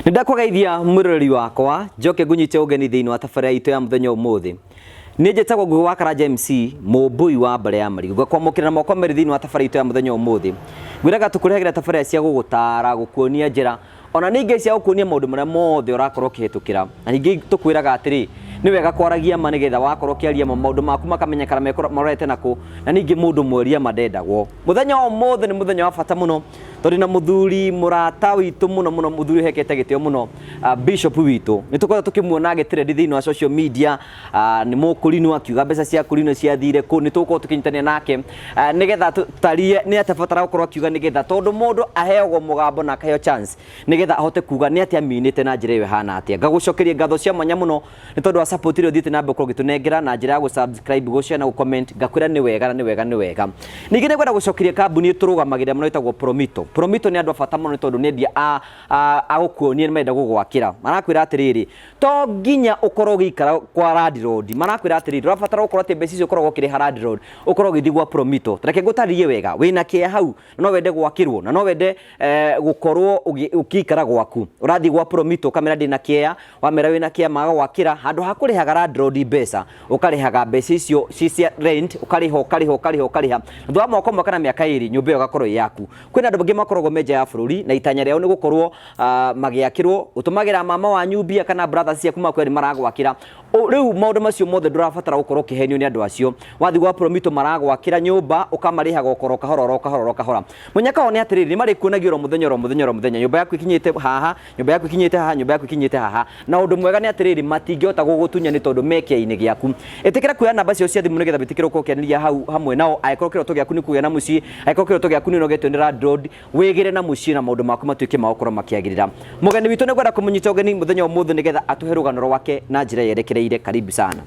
Nĩndakũgeithia mwĩroreri wakwa, njoke ngũnyite ũgeni thĩinĩ wa tabarĩra itũ ya mũthenya ũmũthĩ. Niĩ njĩtagwo Ngugi wa Karanja MC, mũmbũi wa mbarĩ ya Marigũ. Ngakwamũkĩra na moko merĩ thĩinĩ wa tabarĩra itũ ya mũthenya ũmũthĩ. Ngwĩraga tũkũrehagĩra tabarĩra cia gũgũtara, gũkuonia njĩra, ona ningĩ cia gũkuonia maũndũ marĩa mothe ũrakorwo ũkĩhĩtũkĩra. Na ningĩ tũkwĩraga atĩrĩ, nĩ wega kwaragia ma nĩgetha wakorwo ũkĩaria ma maũndũ maku makamenyekana marorete nakũ, na ningĩ mũndũ mwaria ma ndendagwo. Mũthenya wa ũmũthĩ nĩ mũthenya wa bata mũno tondũ na mũthuri mũrata witũ mũno mũno, mũthuri ũhekete gĩtĩo mũno, bishop witũ. Nĩ tũkoretwo tũkĩmuona agĩtrend thĩinĩ wa social media, nĩ mũkũrinũ akiuga mbeca cia kũrinũ ciathire kũ. Nĩ tũgũkorwo tũkĩnyitanĩra nake nĩgetha tũtarie nĩ atĩa batara gũkorwo akiuga, nĩgetha tondũ mũndũ aheagwo mũgambo na akaheo chance nĩgetha ahote kuga nĩ atĩa aminĩte na njĩra ĩyo ĩhana atĩa. Ngagũcokeria ngatho cia mwanya mũno nĩ tondũ wa support ĩrĩa ũthiĩte na mbere gũkorwo ũgĩtũnengera na njĩra ya gũ-subscribe, gũ-share na gũ-comment. Ngakwĩra nĩ wega na nĩ wega nĩ wega. Ningĩ nĩ ngwenda gũcokeria kambuni ĩtũrũgamagĩrĩra mũno ĩtagwo Promito. Promito nĩ andũ a bata mũno nĩ tondũ nĩ endia a gũkuonia nĩ marenda gũgwakĩra. Marakwĩra atĩrĩrĩ, to nginya ũkorwo ũgĩikara kwa landlord. Marakwĩra atĩrĩrĩ, ndũrabatara gũkorwo atĩ mbeca icio ũkoragwo ũkĩrĩha landlord ũkorwo ũgĩthiĩ gwa Promito. Reke ngũtarĩrie wega, wĩna kĩea hau no wende gwakĩrwo na no wende gũkorwo ũgĩikara gwaku. Ũrathiĩ gwa Promito ũkamera ndĩna kĩea, wamera wĩna kĩea magagwakĩra handũ ha kũrĩhaga landlord mbeca, ũkarĩhaga mbeca icio ci cia rent, ũkarĩha ũkarĩha ũkarĩha ũkarĩha, thutha wa mwaka ũmwe kana mĩaka ĩrĩ nyũmba ĩyo ĩgakorwo ĩ yaku. Kwĩna andũ angĩ makoragwo me nja ya bũrũri na itanya rĩao nĩ gũkorwo magĩakĩrwo, ũtũmagĩra mama wanyu mbia kana brothers ciaku makwĩra nĩ maragwakĩra. Rĩu maũndũ macio mothe ndũrabatara gũkorwo ũkĩhenio nĩ andũ acio. Wathiĩ gwa Promito maragwakĩra nyũmba ũkamarĩhaga okoro kahora oro kahora oro kahora. Mũnyaka wao nĩ atĩrĩrĩ, nĩ marĩkuonagia oro mũthenya oro mũthenya oro mũthenya nyũmba yaku ĩkinyĩte haha, nyũmba yaku ĩkinyĩte haha, nyũmba yaku ĩkinyĩte haha. Na ũndũ mwega nĩ atĩrĩrĩ, matingĩhota gũgũtunya nĩ tondũ me kĩea-inĩ gĩaku. Ĩtĩkĩra kuoya namba ciao cia thimũ nĩgetha wĩtĩkĩre gũkorwo ũkĩaranĩria hau hamwe nao. Angĩkorwo kĩroto gĩaku nĩ kũgĩa na mũciĩ, angĩkorwo kĩroto gĩaku nĩ ũnogetio nĩ landlord, wĩgĩre na mũciĩ na maũndũ maku matuĩke ma gũkorwo makĩagĩrĩra. Mũgeni witũ nĩ ngwenda kũmũnyita ũgeni mũthenya ũmũthĩ nĩgetha atũhe rũgano rwake na njĩra yerekereire. Karibu sana.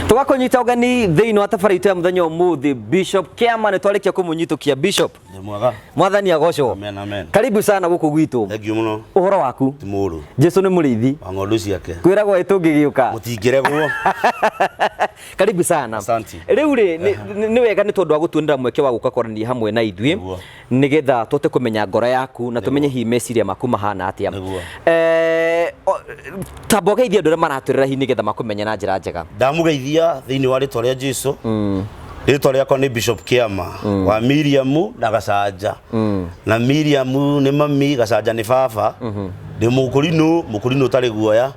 Tũgakũnyita ũgeni thĩinĩ wa tabarĩra itũ ya mũthenya ũmũthĩ, Bishop Kĩama nĩ twarĩkia kũmũnyitũkia. Bishop, Ndĩ mwega. Mwathani agocwo. Amen, amen. Karibu sana gũkũ gwitũ. Thank you mũno. Ũhoro waku? Ti mũũru. Jesu nĩ mũrĩithi Wa ng'ondu ciake. Kwĩragwo ĩ tũngĩgĩũka. Mũtingĩregwo. Karibu sana. Asante. Rĩu rĩ, nĩ wega nĩ tondũ wa gũtuonera mweke wa gũka kwaranĩria hamwe na ithuĩ nĩgetha tũhote kũmenya ngoro yaku na tũmenye hihi meciria maku mahana atĩa. Tamba ũgeithie andũ arĩa maratwĩrora hihi nĩgetha makũmenye na njĩra njega. Ndamũgeithia thĩinĩ wa rĩtwa rĩa Jesu. Rĩtwa rĩakwa nĩ Bishop Kĩama wa Miriam na Gacanja. Na Miriam nĩ mami, Gacanja nĩ baba. Ndĩ mũkũrinũ, mũkũrinũ ũtarĩ guoya.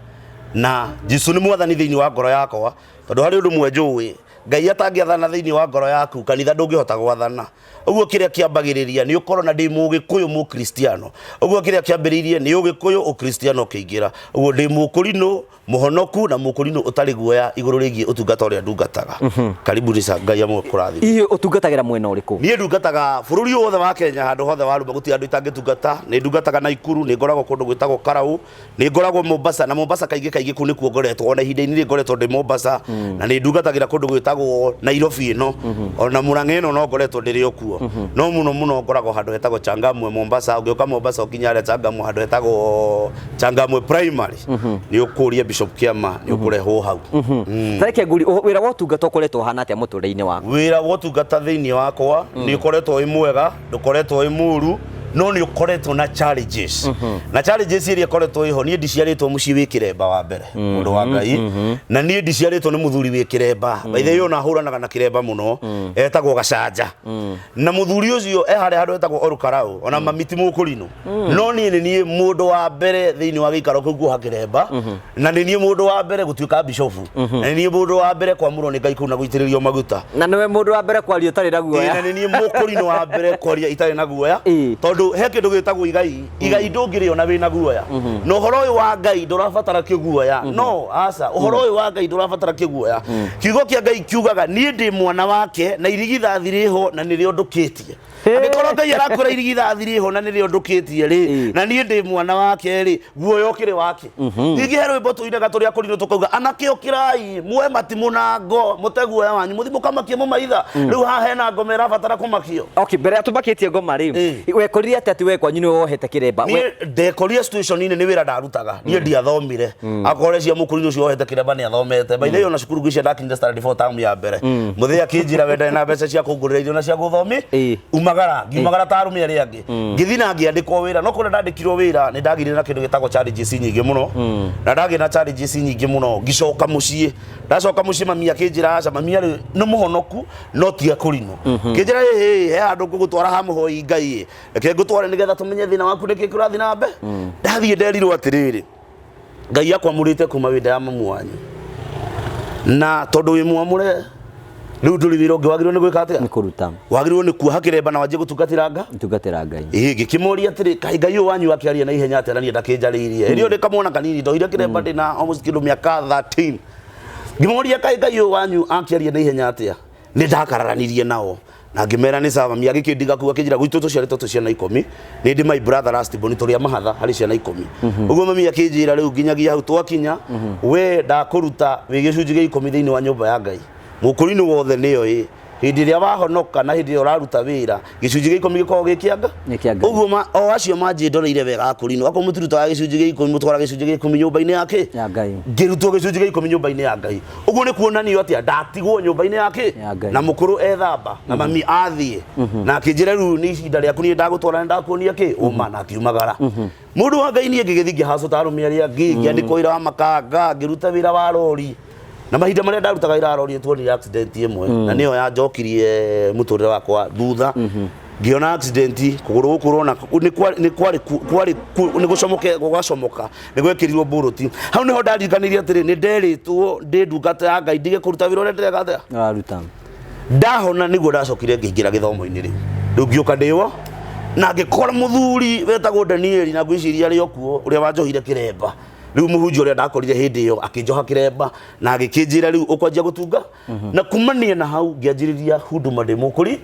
Na Jesu nĩ mwathani thĩinĩ wa ngoro yakwa, tondũ harĩ ũndũ ũmwe njũĩ, Ngai atangĩathana thĩinĩ wa ngoro yaku, kanitha ndũngĩhota gwathana. Ũguo kĩrĩa kĩambagĩrĩria nĩ ũkorwo na ndĩ mũgĩkũyũ mũkristiano. Ũguo kĩrĩa kĩambĩrĩirie nĩ ũgĩkũyũ ũkristiano ũkĩingĩra. Ũguo ndĩ mũkũrinũ mũhonoku na mũkũrinũ ũtarĩ guoya igũrũ rĩgiĩ ũtungata ũrĩa ndungataga. Karibu ni Ngai amũkũrathime. Hihi ũtungatagĩra mwena ũrĩkũ? Niĩ ndungataga bũrũri ũyũ wothe wa Kenya, handũ hothe waruma gũtirĩ handũ itangĩtungata. Nĩ ndungataga Naikuru, nĩ ngoragwo kũndũ gwĩtagwo Karau, nĩ ngoragwo Mombasa, na Mombasa kaingĩ kaingĩ kũu nĩkuo ngoretwo, ona ihinda-inĩ rĩrĩ ngoretwo ndĩ Mombasa, na nĩ ndungatagĩra kũndũ gwĩtagwo Nairobi ĩno, ona Murang'a ĩno no ngoretwo ndĩrĩ o kuo, no mũno mũno ngoragwo handũ hetagwo Changamwe Mombasa. Ũngĩũka Mombasa ũkinye harĩa Changamwe handũ hetagwo Changamwe Primary, nĩ ũkũria Bishop Kĩama, nĩ ũkũrehwo hau. Tareke ngũrie, wĩra wa ũtungata ũkoretwo ũhana atĩa mũtũrĩre-inĩ waku? Wĩra wa ũtungata thĩinĩ wakwa nĩ ũkoretwo wĩ mwega, ndũkoretwo wĩ mũru, no nĩ ũkoretwo na challenges. Na challenges ĩrĩa ĩkoretwo ĩho, niĩ ndiciarĩtwo mũciĩ wĩ kĩremba wa mbere, mũndũ wa Ngai, na niĩ ndiciarĩtwo nĩ mũthuri wĩ kĩremba. By the way, ona ahũranaga na kĩremba mũno, etagwo Gacanja. Na mũthuri ũcio e harĩa handũ etagwo Orukarau, ona mami ti mũkũrinũ. No niĩ nĩ niĩ mũndũ wa mbere thĩinĩ wa gĩikaro kĩu kuoha kĩremba, na nĩ niĩ mũndũ wa mbere gũtuĩka bishofu, na nĩ niĩ mũndũ wa mbere kwamũrwo nĩ Ngai kũu na gũitĩrĩrio maguta. Na nĩwe mũndũ wa mbere kwaria ũtarĩ na guoya. Na nĩ niĩ mũkũrinũ wa mbere kwaria itarĩ na guoya, tondũ he kĩndũ gĩtagwo igai. Igai ndũngĩrĩona wĩna guoya. Na ũhoro ũyũ wa Ngai ndũrabatara kĩguoya. No aca, ũhoro ũyũ wa Ngai ndũrabatara kĩguoya. Kiugo kĩa Ngai kiugaga niĩ ndĩ mwana wake na irigithathi rĩho na nĩrĩo ndũkĩtie. Angĩkorwo Ngai arakwĩra irigithathi rĩho na nĩrĩo ndũkĩtie rĩ, na niĩ ndĩ mwana wake rĩ, guoya ũkĩrĩ wake? Ningĩ he rwĩmbo tũinaga tũrĩ akũrinũ tũkauga, anake ũkĩrai muoe matimũ na ngo mũte guoya wanyu mũthiĩ mũkamakie mũmaitha. Rĩu haha hena ngoma ĩrabatara kũmakio. Okay, mbere ya tũmakĩtie ngoma rĩ, wekorire Wekorire atĩa atĩ we kwanyu nĩ wohete kĩremba? Niĩ ndekorire situation-inĩ nĩ wĩra ndarutaga, niĩ ndiathomire. Akorwo cia mũkũrinũ ũcio wohete kĩremba nĩ athomete. By the way, ona cukuru ngwĩciria ndakinyire standard 4 term ya mbere, mũthee akĩnjĩra we ndarĩ na mbeca cia kũngũrĩra irio na cia gũthomi. Umagara, ngiumagara ta arũme arĩa angĩ, ngĩthiĩ na ngĩandĩkwo wĩra. No kũrĩa ndandĩkirwo wĩra nĩ ndagĩire na kĩndũ gĩtagwo challenges nyingĩ mũno, na ndagĩa na challenges nyingĩ mũno ngĩcoka mũciĩ. Ndacoka mũciĩ mami akĩnjĩra aca, mami arĩ nĩ mũhonoku no ti akũrinũ. Kĩnjĩra ĩhĩ, he handũ ngũgũtwara ha mũhoi Ngai ĩ, reke ngũtware nĩgetha tũmenye thĩna waku nĩkĩ kĩrathiĩ na mbere. Ndathiĩ nderirwo atĩrĩrĩ, Ngai akwamũrĩte kuma wĩ nda ya mamu wanyu, na tondũ wĩ mwamũre rĩu ndũrĩ wĩra ũngĩ wagĩrĩirwo nĩ gwĩka atĩa? Nĩ kũruta. Wagĩrĩirwo nĩ kuoha kĩremba na wanjie gũtungatĩra nga Tungatĩra Ngai. Ĩĩ, ngĩkĩmũria atĩrĩ, kaĩ Ngai ũyũ wanyu akĩaria na ihenya atĩa na niĩ ndakĩnjarĩirie? Hĩndĩ ĩyo ndĩ kamwana kanini, ndoire kĩremba ndĩ na almost kĩndũ mĩaka 13. Ngĩmũria kaĩ Ngai ũyũ wanyu akĩaria na ihenya atĩa? Nĩ ndakararanirie nao na ngĩmera nĩ sawa. Mami agĩkĩndiga kũu akĩnjĩra gwitũ tũciarĩtwo twĩ ciana 10, nĩ ndĩ my brother last born, tũrĩ a mahatha harĩ ciana 10. Ũguo mami akĩnjĩra rĩu nginyagia hau twakinya, we ndakũruta wĩ gĩcunjĩ gĩa 10 thĩinĩ wa nyũmba ya Ngai. Mũkũrinũ wothe nĩyo ĩ hĩndĩ ĩrĩa wahonoka na hĩndĩ ĩrĩa ũraruta wĩra, gĩcunjĩ gĩa 10 gĩkoragwo gĩ kĩa nga. Nĩ kĩa Ngai. Ũguo o acio manjĩndoreire wega akũrinũ, akorwo mũtirutaga gĩcunjĩ gĩa 10, mũtwara gĩcunjĩ gĩa 10 nyũmba-inĩ ya kĩ? Ya Ngai. Ngĩrutwo gĩcunjĩ gĩa 10 nyũmba-inĩ ya Ngai. Ũguo nĩ kuonanio atĩa? Ndatigwo nyũmba-inĩ ya kĩ? Ya Ngai. Na mũkũrũ ethamba na mami athiĩ na akĩnjĩra rĩu nĩ ihinda rĩaku, niĩ ndagũtwara nĩ ndakuonia kĩ ũma, na akiumagara. Mũndũ wa Ngai, niĩ ngĩgĩthiĩ ngĩhacwo ta arũme arĩa angĩ, ngĩandĩkwo wĩra wa makanga, ngĩruta wĩra wa rori. Na mahinda marĩa ndarutaga wĩra wa rori nĩ tuonire accident ĩmwe, na nĩyo yanjokirie mũtũrĩre wakwa thutha. Ngĩona accident kũgũrũ gũkũ ũrona nĩ kwarĩ kwarĩ nĩ gũcomoke gũgacomoka, nĩ gwekĩrirwo mbũrũti hau. Nĩho ndaririkanire atĩrĩ, nĩ nderĩtwo ndĩ ndungata ya Ngai ndige kũruta wĩra ũrĩa ndĩreka atĩa? Ũraruta. Ndahona nĩguo ndacokire ngĩingĩra gĩthomo-inĩ. Rĩu ngĩũka ndĩwo na ngĩkora mũthuri wetagwo Danieli, na ngwĩciria arĩ o kuo, ũrĩa wanjohire kĩremba. Rĩu mũhunjia ũrĩa ndakorire hĩndĩ ĩyo akĩnjoha kĩremba na agĩkĩnjĩra rĩu ũkwanjia gũtunga, na kumania na hau ngĩanjĩrĩria huduma ndĩ mũkũri.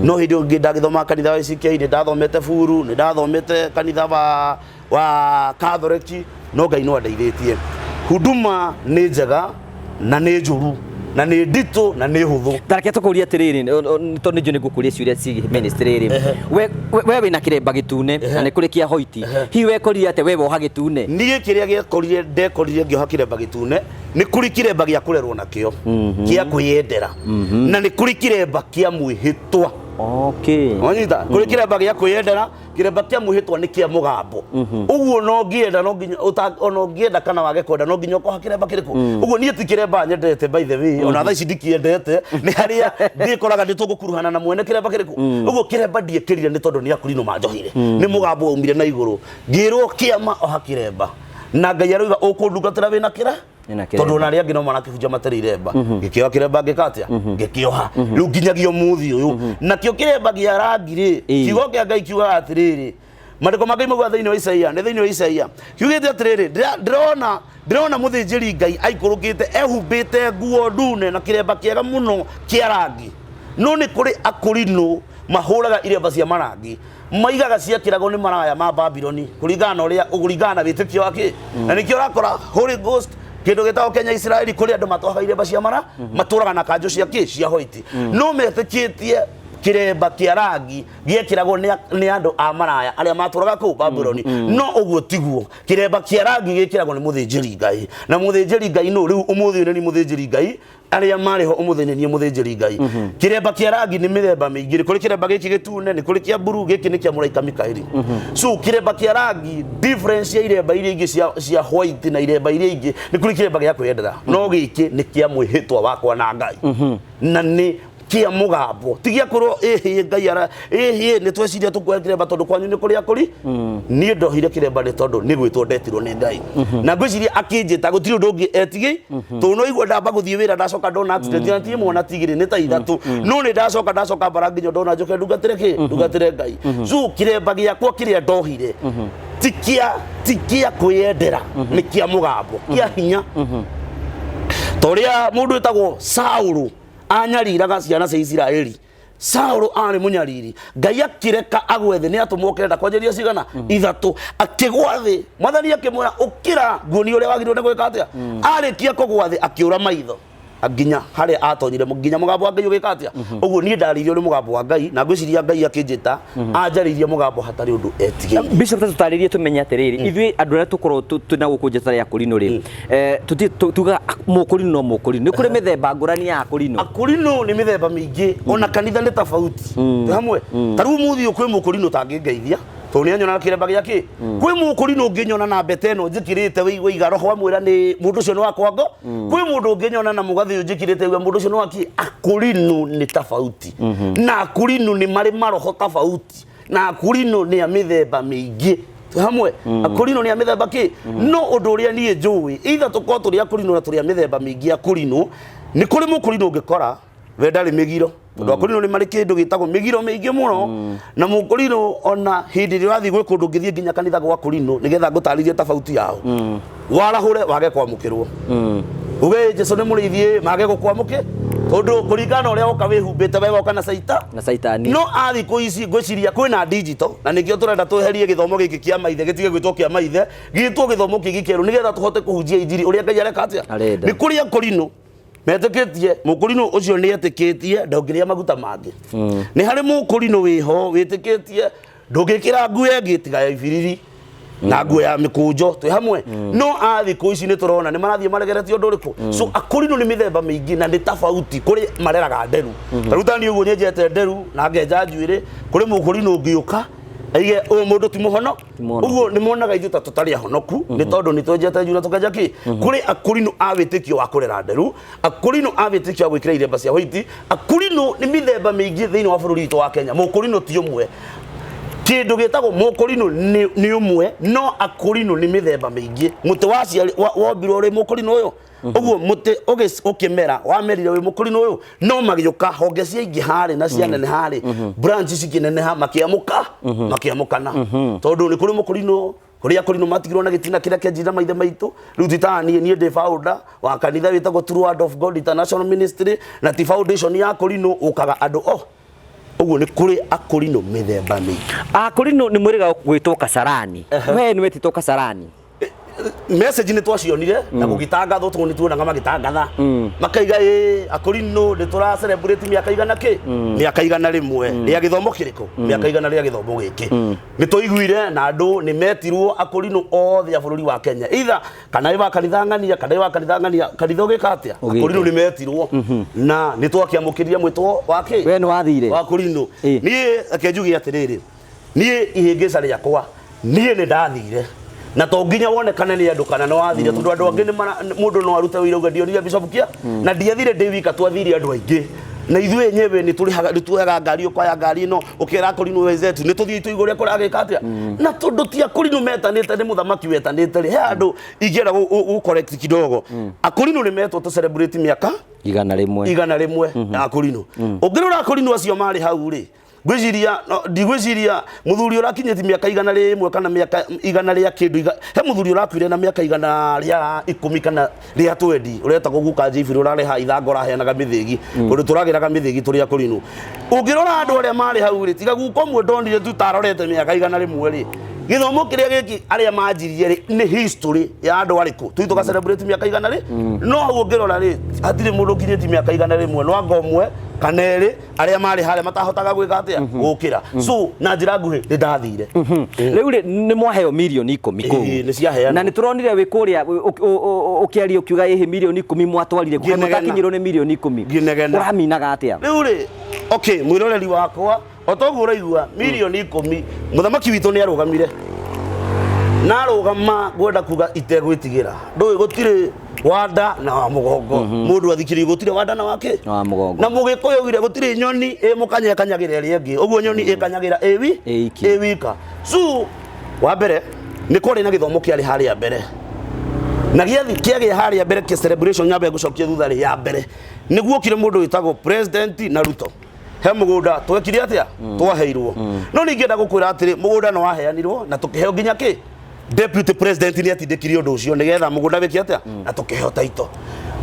No hĩndĩ ĩyo ngĩ ndagĩthoma kanitha wa ACK, nĩ ndathomete buru, nĩ ndathomete kanitha wa Catholic, no Ngai no andeithĩtie. Huduma nĩ njega na nĩ njũru na nĩ nditũ na nĩ hũthũ. Tareke tũkũrie atĩrĩrĩ, tondũ nĩ njũĩ nĩ ngũkũria ciũria ciĩgiĩ ministry rĩ, we wĩna kĩremba gĩtune na nĩ kũrĩ kĩa hoiti, hihi wekorire atĩa we woha gĩtune? Niĩ kĩrĩa gĩekorire, ndekorire ngĩoha kĩremba gĩtune. Nĩ kũrĩ kĩremba gĩa kũrerwo nakĩo kĩa kwĩyendera, na nĩ kũrĩ kĩremba kĩa mwĩhĩtwa. Wanyita? Kũrĩ kĩremba gĩa kwĩyendera, kĩremba kĩa mwĩhĩtwa nĩ kĩa mũgambo. Ũguo no ngĩenda no nginya ona ũngĩenda kana wage kwenda, no nginya ũkoha kĩremba kĩrĩkũ. Ũguo niĩ ti kĩremba nyendete, by the way, ona thaa ici ndikĩendete. Nĩ harĩa ndĩkoraga nĩ tũgũkuruhana na mwene kĩremba kĩrĩkũ. Ũguo kĩremba ndiĩkĩrire nĩ tondũ nĩ akurino manjohire, nĩ mũgambo waumire na igũrũ ngĩrwo kĩama oha kĩremba, na Ngai aroiga ũkũndungatĩra wĩna kĩra Wĩna kĩremba. Tondũ ona arĩa angĩ no marakĩhunja matarĩ iremba. Ngĩkĩoha kĩremba, ngĩka atĩa? Ngĩkĩoha rĩu nginyagia ũmũthĩ ũyũ. Nakĩo kĩremba gĩa rangi rĩ, kiugo kĩa Ngai kiugaga atĩrĩrĩ, maandĩko ma Ngai maugaga thĩinĩ wa Isaia, nĩ thĩinĩ wa Isaia kiugĩte atĩrĩrĩ, ndĩrona mũthĩnjĩri Ngai aikũrũkĩte ehumbĩte nguo ndune na kĩremba kĩega mũno kĩa rangi. No nĩ kũrĩ akũrinũ mahũraga iremba cia marangi, maigaga ciakĩragwo nĩ maraya ma Babironi, kũringana na ũrĩa, kũringana na wĩtĩkio wa kĩ. Na nĩkĩo ũrakora Holy Ghost, kĩndũ gĩtagwo Kenya Israeli, kũrĩ andũ matwaga iremba cia mara, matũraga na kanjũ cia kĩ, cia hoiti, no metĩkĩtie kĩremba kĩa rangi gĩekĩragwo nĩ andũ a maraya arĩa matũraga kũu Babuloni. No ũguo tiguo. Kĩremba kĩa rangi gĩkĩragwo nĩ mũthĩnjĩri Ngai, na mũthĩnjĩri Ngai nũ? Rĩu ũmũthĩ ũyũ nĩ mũthĩnjĩri Ngai arĩa marĩ ho ũmũthĩ nĩ niĩ mũthĩnjĩri Ngai. Kĩremba kĩa rangi nĩ mĩthemba mĩingĩ. Nĩ kũrĩ kĩremba gĩkĩ gĩtune, nĩ kũrĩ kĩa mburu, gĩkĩ nĩ kĩa mũraika Mikaeli. So kĩremba kĩa rangi, difference ya iremba iria ingĩ cia white na iremba iria ingĩ, nĩ kũrĩ kĩremba gĩa kwĩyendera, no gĩkĩ nĩ kĩa mwĩhĩtwa wakwa na Ngai, na nĩ kĩa mũgambo, ti gĩa kwĩrwo ĩhĩ Ngai ara ĩhĩ nĩ tweciria tũkuoya kĩremba tondũ kwanyu nĩ kũrĩa kũri. Niĩ ndohire kĩremba nĩ tondũ nĩ gwĩtwo ndetirwo nĩ Ngai, na ngwĩciria akĩnjĩta gũtirĩ ũndũ ũngĩ etigĩ, tondũ no igua ndamba gũthiĩ wĩra, ndacoka ndona accident, na ti ĩmwe na ti igĩrĩ, nĩ ta ithatũ, no nĩ ndacoka mbara nginya ndona njoke ndungatĩre kĩ, ndungatĩre Ngai. So kĩremba gĩakwa kĩrĩa ndohire ti kĩa kwĩyendera, nĩ kĩa mũgambo kĩa hinya, ta ũrĩa mũndũ wĩtagwo Saũlũ anyariraga ciana cia Isiraeli. Saũlũ arĩ mũnyariri, Ngai akĩreka agwe thĩ nĩ atũmwo kenda kwanjĩrĩria cigana ithatũ, akĩgwa thĩ, Mwathani akĩmwĩra, ũkĩra, nguonie ũrĩa wagĩrĩirwo nĩ gwĩka atĩa. Arĩkia kũgwa thĩ akĩũra maitho. Nginya harĩa atonyire nginya mũgambo wa Ngai ũgĩka atĩa. Ũguo niĩ ndarĩirio nĩ mũgambo wa Ngai, na ngwĩciria Ngai akĩnjĩta anjarĩirie mũgambo hatarĩ ũndũ etigĩire. Bishop, ta tũtarĩrie tũmenye atĩrĩrĩ, ithuĩ andũ arĩa tũkorwo twĩna gũkũ nja tarĩ akũrinũ rĩ, tugaga mũkũrinũ no mũkũrinũ, nĩ kũrĩ mĩthemba ngũrani ya akũrinũ. Akũrinũ nĩ mĩthemba mĩingĩ, ona kanitha nĩ tofauti. Twĩ hamwe, ta rĩu ũmũthĩ ũyũ kwĩ mũkũrinũ ũtangĩngeithia tondũ nĩ anyona kĩremba gĩa kĩ. Kwĩ mũkũrinũ ũngĩnyona na mbete ĩno njĩkĩrĩte wĩigua iga roho amwĩra nĩ mũndũ ũcio nĩ wa kwango. Kwĩ mũndũ ũngĩnyona na mũgathĩ ũyũ njĩkĩrĩte uga mũndũ ũcio nĩ wa kĩ. Akũrinũ nĩ tofauti, na akũrinũ nĩ marĩ maroho tofauti, na akũrinũ nĩ a mĩthemba mĩingĩ. Twĩ hamwe, akũrinũ nĩ a mĩthemba kĩ. No ũndũ ũrĩa niĩ njũĩ, either tũkorwo tũrĩ akũrinũ na tũrĩ a mĩthemba mĩingĩ ya akũrinũ, nĩ kũrĩ mũkũrinũ ũngĩkora we ndarĩ mĩgiro, tondũ akũrinũ nĩ marĩ kĩndũ gĩtagwo mĩgiro mĩingĩ mũno. Na mũkũrinũ ona hĩndĩ ĩrĩa ũrathiĩ gwĩ kũndũ, ũngĩthiĩ nginya kanitha gwa kũrinũ nĩgetha ngũtarĩrie tofauti yao, warahũre wage kwamũkĩrwo, uge Jesu nĩ mũrĩithi, mage gũkwamũkĩ tondũ kũringana na ũrĩa woka wĩhumbĩte, we woka na caita na caitani. No a thikũ ici ngwĩciria kwĩna digital, na nĩkĩo tũrenda tweherie gĩthomo gĩkĩ kĩa maithe, gĩtige gwĩtwo kĩa maithe, gĩtwo gĩthomo kĩngĩ kĩerũ, nĩgetha tũhote kũhunjia injiri ũrĩa Ngai areka atĩa. Arenda. Nĩ kũrĩ akũrinũ metĩkĩtie mũkũrinũ ũcio nĩ etĩkĩtie ndũngĩrĩa maguta mangĩ. Nĩ harĩ mũkũrinũ wĩho wĩtĩkĩtie ndũngĩkĩra nguo ĩngĩ tiga ya ibiriri na nguo ya mĩkũnjo. Twĩ hamwe. No a thikũ ici nĩ tũrona nĩ marathiĩ maregeretie ũndũ ũrĩkũ. So akũrinũ nĩ mĩthemba mĩingĩ na nĩ tofauti. Kũrĩ mareraga nderu, ta rĩu tani ũguo nyenjete nderu na ngenja njuĩrĩ. Kũrĩ mũkũrinũ ũngĩũka aige ũyũ mũndũ ti mũhono. Mũhonoku. Ũguo nĩ monaga ithuĩ ta tũtarĩ ahonoku nĩ tondũ nĩ twenjete njuĩrĩ na tũkenja kĩ. Kũrĩ akũrinũ a wĩtĩkio wa kũrera nderu, akũrinũ a wĩtĩkio wa gwĩkĩra iremba cia white. Akũrinũ nĩ mĩthemba mĩingĩ thĩinĩ wa bũrũri witũ wa Kenya. Mũkũrinũ ti ũmwe. Kĩndũ gĩtagwo mũkũrinũ nĩ ũmwe, no akũrinũ nĩ mĩthemba mĩingĩ. Mũtĩ wombirwo ũrĩ mũkũrinũ ũyũ ũguo, mũtĩ ũkĩmera wamerire wĩ mũkũrinũ ũyũ, no magĩũka honge ciaingĩ harĩ na cianeneha rĩ, branch cikĩneneha, makĩamũka makĩamũkana, tondũ nĩ kũrĩ mũkũrinũ kũrĩ akũrinũ matigirwo na gĩtina kĩrĩa kĩanjirire maithe maitũ. Rĩu ti ta niĩ, niĩ ndĩ founder wa kanitha wĩtagwo True Word of God International Ministry, na ti foundation ya akũrinũ ũkaga andũ o ũguo. Nĩ kũrĩ akũrinũ mĩthemba mĩingĩ. Akũrinũ nĩ mwĩrĩga gwĩtwo kasarani, we nĩ wetĩtwo kasarani? Message nĩ twacionire na gũgĩtangathwo, tondũ nĩ tuonaga magĩtangatha makaiga ĩ akũrinũ nĩ tũra celebrate mĩaka igana kĩ, mĩaka 100 rĩa gĩthomo kĩrĩkũ, mĩaka 100 rĩa gĩthomo gĩkĩ. Nĩ tũiguire na andũ nĩ metirwo akũrinũ othe a bũrũri wa Kenya, either kana ĩ wa kanitha ng'ania, kana ĩ wa kanitha ng'ania, kanitha ũgĩka atĩa. Ũgĩte. Akũrinũ nĩ metirwo na nĩ twakĩamũkĩria mwĩtwo wa kĩ We nĩ wathire? Wa kũrinũ. Niĩ reke njuge atĩrĩrĩ, niĩ ihĩngĩca rĩakwa, niĩ nĩ ndathire, na to nginya wonekane nĩ andũ kana nĩ wathire, tondũ andũ angĩ nĩ mũndũ no arute wĩira uge ndionire bishop kia. Na ndiathire ndĩ wika, twathire andũ aingĩ, na ithuĩ enyewe nĩ tũrĩhaga, nĩ tuoyaga ngari, ũkoya ngari ĩno ũkera akũrinũ wenzetu nĩ tũthiĩ tũigue ũrĩa kũragĩka atĩa. Na tondũ ti akũrinũ metanĩte, nĩ mũthamaki wetanĩte rĩ, he andũ ingĩenda gũ correct kidogo. Akũrinũ nĩ metwo tũ celebrate mĩaka 100. 100 ya akũrinũ. Ũngĩrora akũrinũ acio marĩ hau rĩ, ngwĩciria ndigwĩciria mũthuri ũrakinyĩtie mĩaka 100 kana mĩaka igana rĩa kĩndũ he mũthuri ũrakuire na mĩaka 110 kana rĩa 20, ũretagwo guka Njibiri, ũrareha ithango, ũraheanaga mĩthĩgi kũndũ tũragĩraga mĩthĩgi tũrĩ akũrinũ. Ũngĩrora andũ arĩa marĩ hau rĩ, tiga guka ũmwe ndonire tu tarorete mĩaka 100 rĩ, gĩthomo kĩrĩa gĩkĩ arĩa manjirie rĩ, nĩ history ya andũ arĩkũ tũi tũga celebrate mĩaka igana rĩ. No hau ũngĩrora rĩ, hatirĩ mũndũ ũkinyĩtie mĩaka 100, no anga ũmwe kana erĩ arĩa marĩ harĩa matahotaga gwĩka atĩa, gũkĩra. So na njĩra nguhĩ, nĩ ndathire. Rĩu rĩ, nĩ mwaheo mirioni 10 kũu? Ĩĩ, nĩ ciaheanwo. Na nĩ tũronire wĩ kũrĩa ũkĩaria ũkiuga ĩhĩ mirioni 10 mwatwarire kũ? Ngĩnegena. Mũtakinyĩrwo nĩ mirioni 10. Ngĩnegena. Ũraminaga atĩa? Rĩu rĩ, okay, mwĩroreri wakwa, o toguo ũraigua, mirioni 10, mũthamaki witũ nĩ arũgamire na arũgama ngwenda kuga itegwĩtigĩra. Ndũĩ gũtirĩ wanda na wa mũgongo, mũndũ athikĩrĩrie, gũtirĩ wanda na wake Na wa mũgongo. Na mũgĩkũyũ augire gũtirĩ nyoni ĩ mũkanya ĩkanyagĩra ĩrĩa ĩngĩ. Ũguo nyoni ĩkanyagĩra ĩwi Ĩ iki. Ĩ wika. So wa mbere nĩ kwarĩ na gĩthomo kĩarĩ harĩa mbere, na gĩathi kĩagĩa harĩa mbere kĩa celebration nyambe ngũcokie thutha rĩ, ya mbere nĩguo okire mũndũ wĩtagwo president na Ruto, he mũgũnda twekire atĩa, twaheirwo. No ningĩenda gũkwĩra atĩrĩ, mũgũnda nĩ waheanirwo na tũkĩheo nginya kĩ deputy president nĩ atindĩkirie ũndũ ũcio nĩgetha mũgũnda wĩke atĩa, na tũkĩheo taito.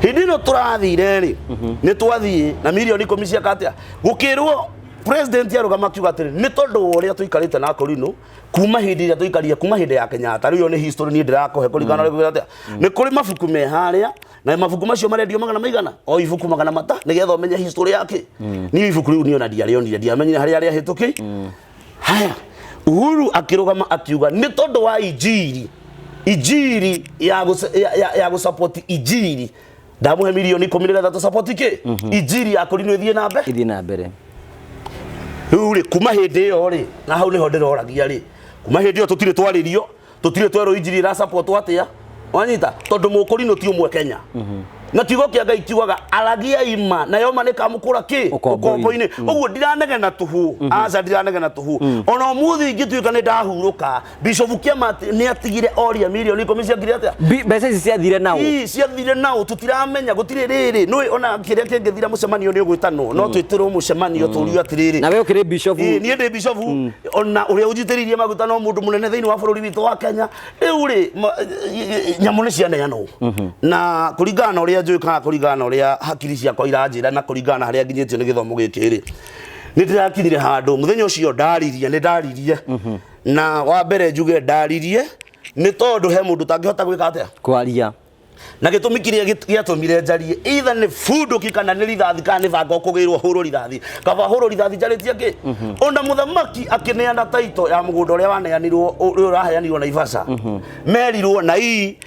Hĩndĩ ĩno tũrathire rĩ, nĩ twathiĩ na mirioni 10 ciaka atĩa, gũkĩrwo President arũgama akiuga atĩrĩ, nĩ tondũ wa ũrĩa tũikarĩte na Akorino kuma hĩndĩ ĩrĩa tũikarire, kuma hĩndĩ ya Kenyatta. Rĩu ĩyo nĩ history niĩ ndĩrakũhe kũringana na ũrĩa atĩa. Nĩ kũrĩ mabuku me harĩa, na mabuku macio marendio magana maigana, o ibuku magana mata, nĩgetha ũmenye history yake. Niĩ ibuku rĩu niĩ ona ndiarĩonire, ndiamenyire harĩa rĩahĩtũkĩire. Haya, Uhuru akĩrũgama akiuga nĩ tondũ wa injiri, injiri ya ya gũsupport injiri, ndamũhe mirioni 10 nĩgetha tũsupport kĩ injiri ya Akorino ĩthiĩ na mbere. Ithiĩ na mbere. Rĩu rĩ, kuma hĩndĩ ĩyo rĩ, na hau nĩho ndĩroragia rĩ, kuma hĩndĩ ĩyo tũtirĩ twarĩrio, tũtirĩ twerwo injiri ĩrasapotwo atĩa, wanyita? Tondũ mũkũrinũ ti ũmwe Kenya, na kiugo kĩa Ngai kiugaga aragia ima nayo ma nĩkamũkũra kĩ ũkombo-inĩ. Ũkombo-inĩ. Ũguo ndiranegena tũhũ, aca, ndiranegena tũhũ. Ona ũmũthĩ ingĩtuĩka nĩ ndahurũka, Bishop Kĩama nĩ atigire oria mirioni 10 ciakire atĩa? Mbeca ici ciathire nao. Ii, ciathire nao tũtiramenya, gũtirĩ rĩrĩ nũĩ ona kĩrĩa kĩngĩthira. Mũcemanio nĩ ũgwĩtanwo, no twĩtĩrwo mũcemanio tũrio atĩrĩrĩ. Na we ũkĩrĩ bishop. Ĩĩ, niĩ ndĩ bishop, ona ũrĩa ũnjitĩrĩirie maguta no mũndũ mũnene thĩinĩ wa bũrũri witũ wa Kenya. Rĩu rĩ, nyamũ nĩ cianeanwo na kũringana na ũrĩa njũĩ, kana kũringana na ũrĩa hakiri ciakwa iranjĩra, na kũringana na harĩa nginyĩtio nĩ gĩthomo gĩkĩ rĩ, nĩ ndĩrakinyire handũ mũthenya ũcio ndaririe, nĩ ndaririe. Na wa mbere njuge ndaririe nĩ tondũ he mũndũ ũtangĩhota gwĩka atĩa? Kwaria. Na gĩtũmi kĩrĩa gĩatũmire njarie, either nĩ bunduki kana nĩ rithathi kana nĩ banga ũkũgĩrwo hũrwo rithathi, kaba hũrwo rithathi njarĩtie kĩ. Ona mũthamaki akĩneana taito ya mũgũnda ũrĩa waneanirwo, ũrĩa ũraheanirwo Naivasha, merirwo na hii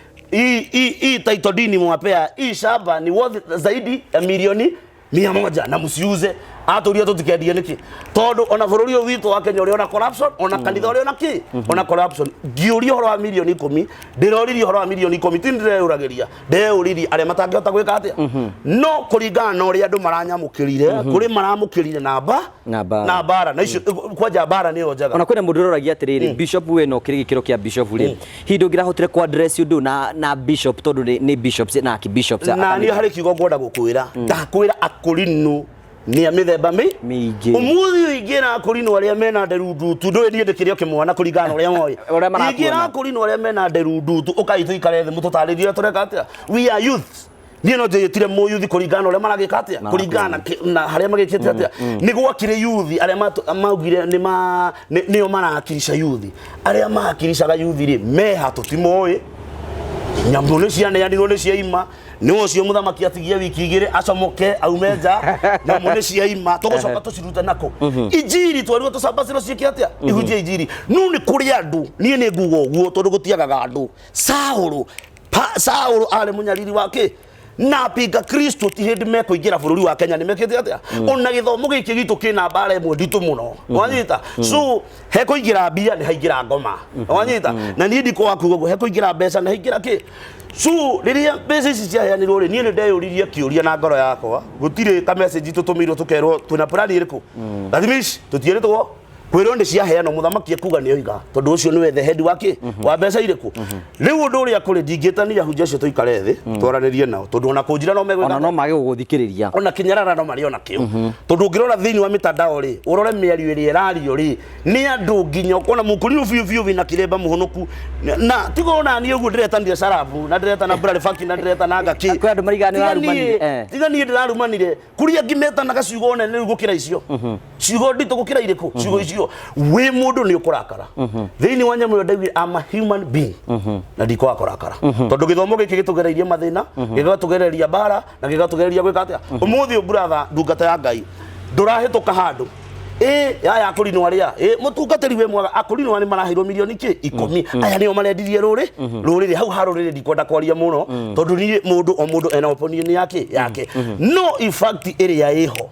title deed mwapea, hii shamba ni worth zaidi ya milioni 100 na msiuze. Atũria tũtikendie nĩkĩ? Tondũ ona bũrũri ũyũ witũ wa Kenya ũrĩ ona corruption, ona kanitha ũrĩ ona kĩ, ona corruption. Ngĩũria ũhoro wa mirioni 10, ndĩroririe ũhoro wa mirioni 10, ti ndĩreyũragĩria, ndeyũririe arĩa matangĩhota gwĩka atĩa. No kũringana na ũrĩa andũ maranyamũkĩrire, kũrĩ maramũkĩrire na mba Na mbara. Na mbara, na icio kwanja mbara nĩyo njega. Ona kwĩna mũndũ ũroragia atĩrĩrĩ, bishop we no kĩrĩ gĩkĩro kĩa bishop rĩ, hihi ndũngĩrahotire ku address ũndũ na bishop, tondũ nĩ bishops na archbishops Na niĩ harĩ kiugo ngwenda gũkwĩra, ndakwĩra akũrinũ nĩ a mĩthemba mĩingĩ. Ũmũthĩ ũyũ ingĩra akũrinũ arĩa mena nderu ndutu, ndũĩ niĩ ndĩkĩrĩ o kĩmwana kũringana na ũrĩa moĩ. Ũrĩa marakuona. Ingĩra akũrinũ arĩa mena nderu ndutu, ũkai tũikare thĩ mũtũtarĩrie ũrĩa tũreka atĩa. We are youth. Niĩ no njĩtire mũyuthi kũringana na ũrĩa maragĩka atĩa, kũringana na harĩa magĩkĩte atĩa. Nĩ gwakĩrĩ yuthi arĩa maugire nĩo marakirisha yuthi. Arĩa makirishaga yuthi rĩ, meha tũtimoĩ. Nyamũ nĩ cianeanirwo, nĩ ciaima. Nĩ ũcio mũthamaki atigie wiki 2 acomoke aume nja. Nyamũ nĩ ciaima, tũgũcoka tũcirute nakũ? Injiri twerirwo tũcambacĩrwo ciĩke atĩa? Ihunjie injiri. No nĩ kũrĩ andũ, niĩ nĩ nguga ũguo tondũ gũtiagaga andũ. Saũlũ, Saũlũ arĩ mũnyariri wa kĩ na apinga Kristo. Ti hĩndĩ mekũingĩra bũrũri wa Kenya nĩ mekĩte atĩa? Ona gĩthomo gĩkĩ gitũ kĩna mbara ĩmwe nditũ mũno, wanyita? So he kũingĩra mbia nĩ haingĩra ngoma, wanyita? Na niĩ ndikwaga kuga ũguo, he kũingĩra mbeca nĩ haingĩra kĩ. So rĩrĩa mbeca ici ciaheanirwo rĩ, niĩ nĩ ndeyũririe kĩũria na ngoro yakwa. Gũtirĩ ka message tũtũmĩirwo tũkerwo twĩna plan ĩrĩkũ. That means tũtiĩrĩtwo kwĩrwo nĩ ciaheanwo. Mũthamaki ekuga nĩ oiga, tondũ ũcio nĩwe the head wa kĩ, wa mbeca irĩkũ. Rĩu ũndũ ũrĩa kũrĩ, ndingĩtania hunja acio tũikare thĩ twaranĩrie nao, tondũ ona kũnjira no megwĩka. Ona no mage gũgũthikĩrĩria. Ona kĩnyarara no marĩ ona kĩo, tondũ ũngĩrora thĩinĩ wa mĩtandao rĩ, ũrore mĩario ĩrĩa ĩrario rĩ, nĩ andũ nginya ũkona mũkũrinũ biũ biũ wĩna kĩremba mũhonoku, na tiga ona niĩ ũguo ndĩretanire carabu na ndĩretana braribaki na ndĩretana ngakĩ. Kwĩ andũ marigaga nĩ ũrarumanire, Tiga niĩ ndĩrarumanire, kũrĩa angĩ metanaga ciugo nene rĩu gũkĩra icio, ciugo nditũ gũkĩra irĩkũ, ciugo icio. Wĩ mũndũ nĩ ũkũrakara thĩinĩ wa nyamũ ĩyo. Ndaiguire I'm a human being na ndikwaga kũrakara, tondũ gĩthomo gĩkĩ gĩtũgereirie mathĩna, gĩgatũgereria mbara na gĩgatũgereria gwĩka atĩa. Ũmũthĩ ũyũ, brother, ndungata ya Ngai, ndũrahĩtũka handũ ĩ yaya akũrinũ arĩa ĩ mũtungatĩri wĩ mwega, akũrinũ nĩ maraheirwo milioni kĩ 10, aya nĩo marendirie rũrĩ rũrĩrĩ hau ha rũrĩrĩ. Ndikwenda kwaria mũno tondũ niĩ mũndũ o mũndũ ena opinion yake yake, no in fact ĩrĩa ĩho,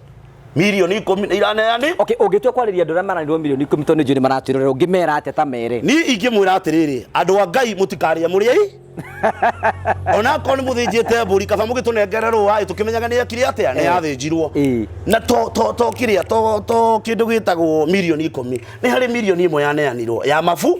mirioni 10 nĩ iraneani. Okay, ũngĩtua kwarĩria andũ arĩa maranirwo mirioni 10, tondũ nĩ njũĩ nĩ maratwĩrorera, ũngĩmera atĩa ta mere? Niĩ ingĩmwĩra atĩrĩrĩ, andũ a Ngai, mũtikarĩe mũrĩei, ona akorwo nĩ mũthĩnjĩte mbũri, kaba mũgĩtũnengere rũa tũkĩmenyaga nĩ ekire atĩa, nĩ yathĩnjirwo. Na to kĩrĩa to kĩndũ gĩtagwo mirioni 10, nĩ harĩ mirioni 1 yaneanirwo ya mabu,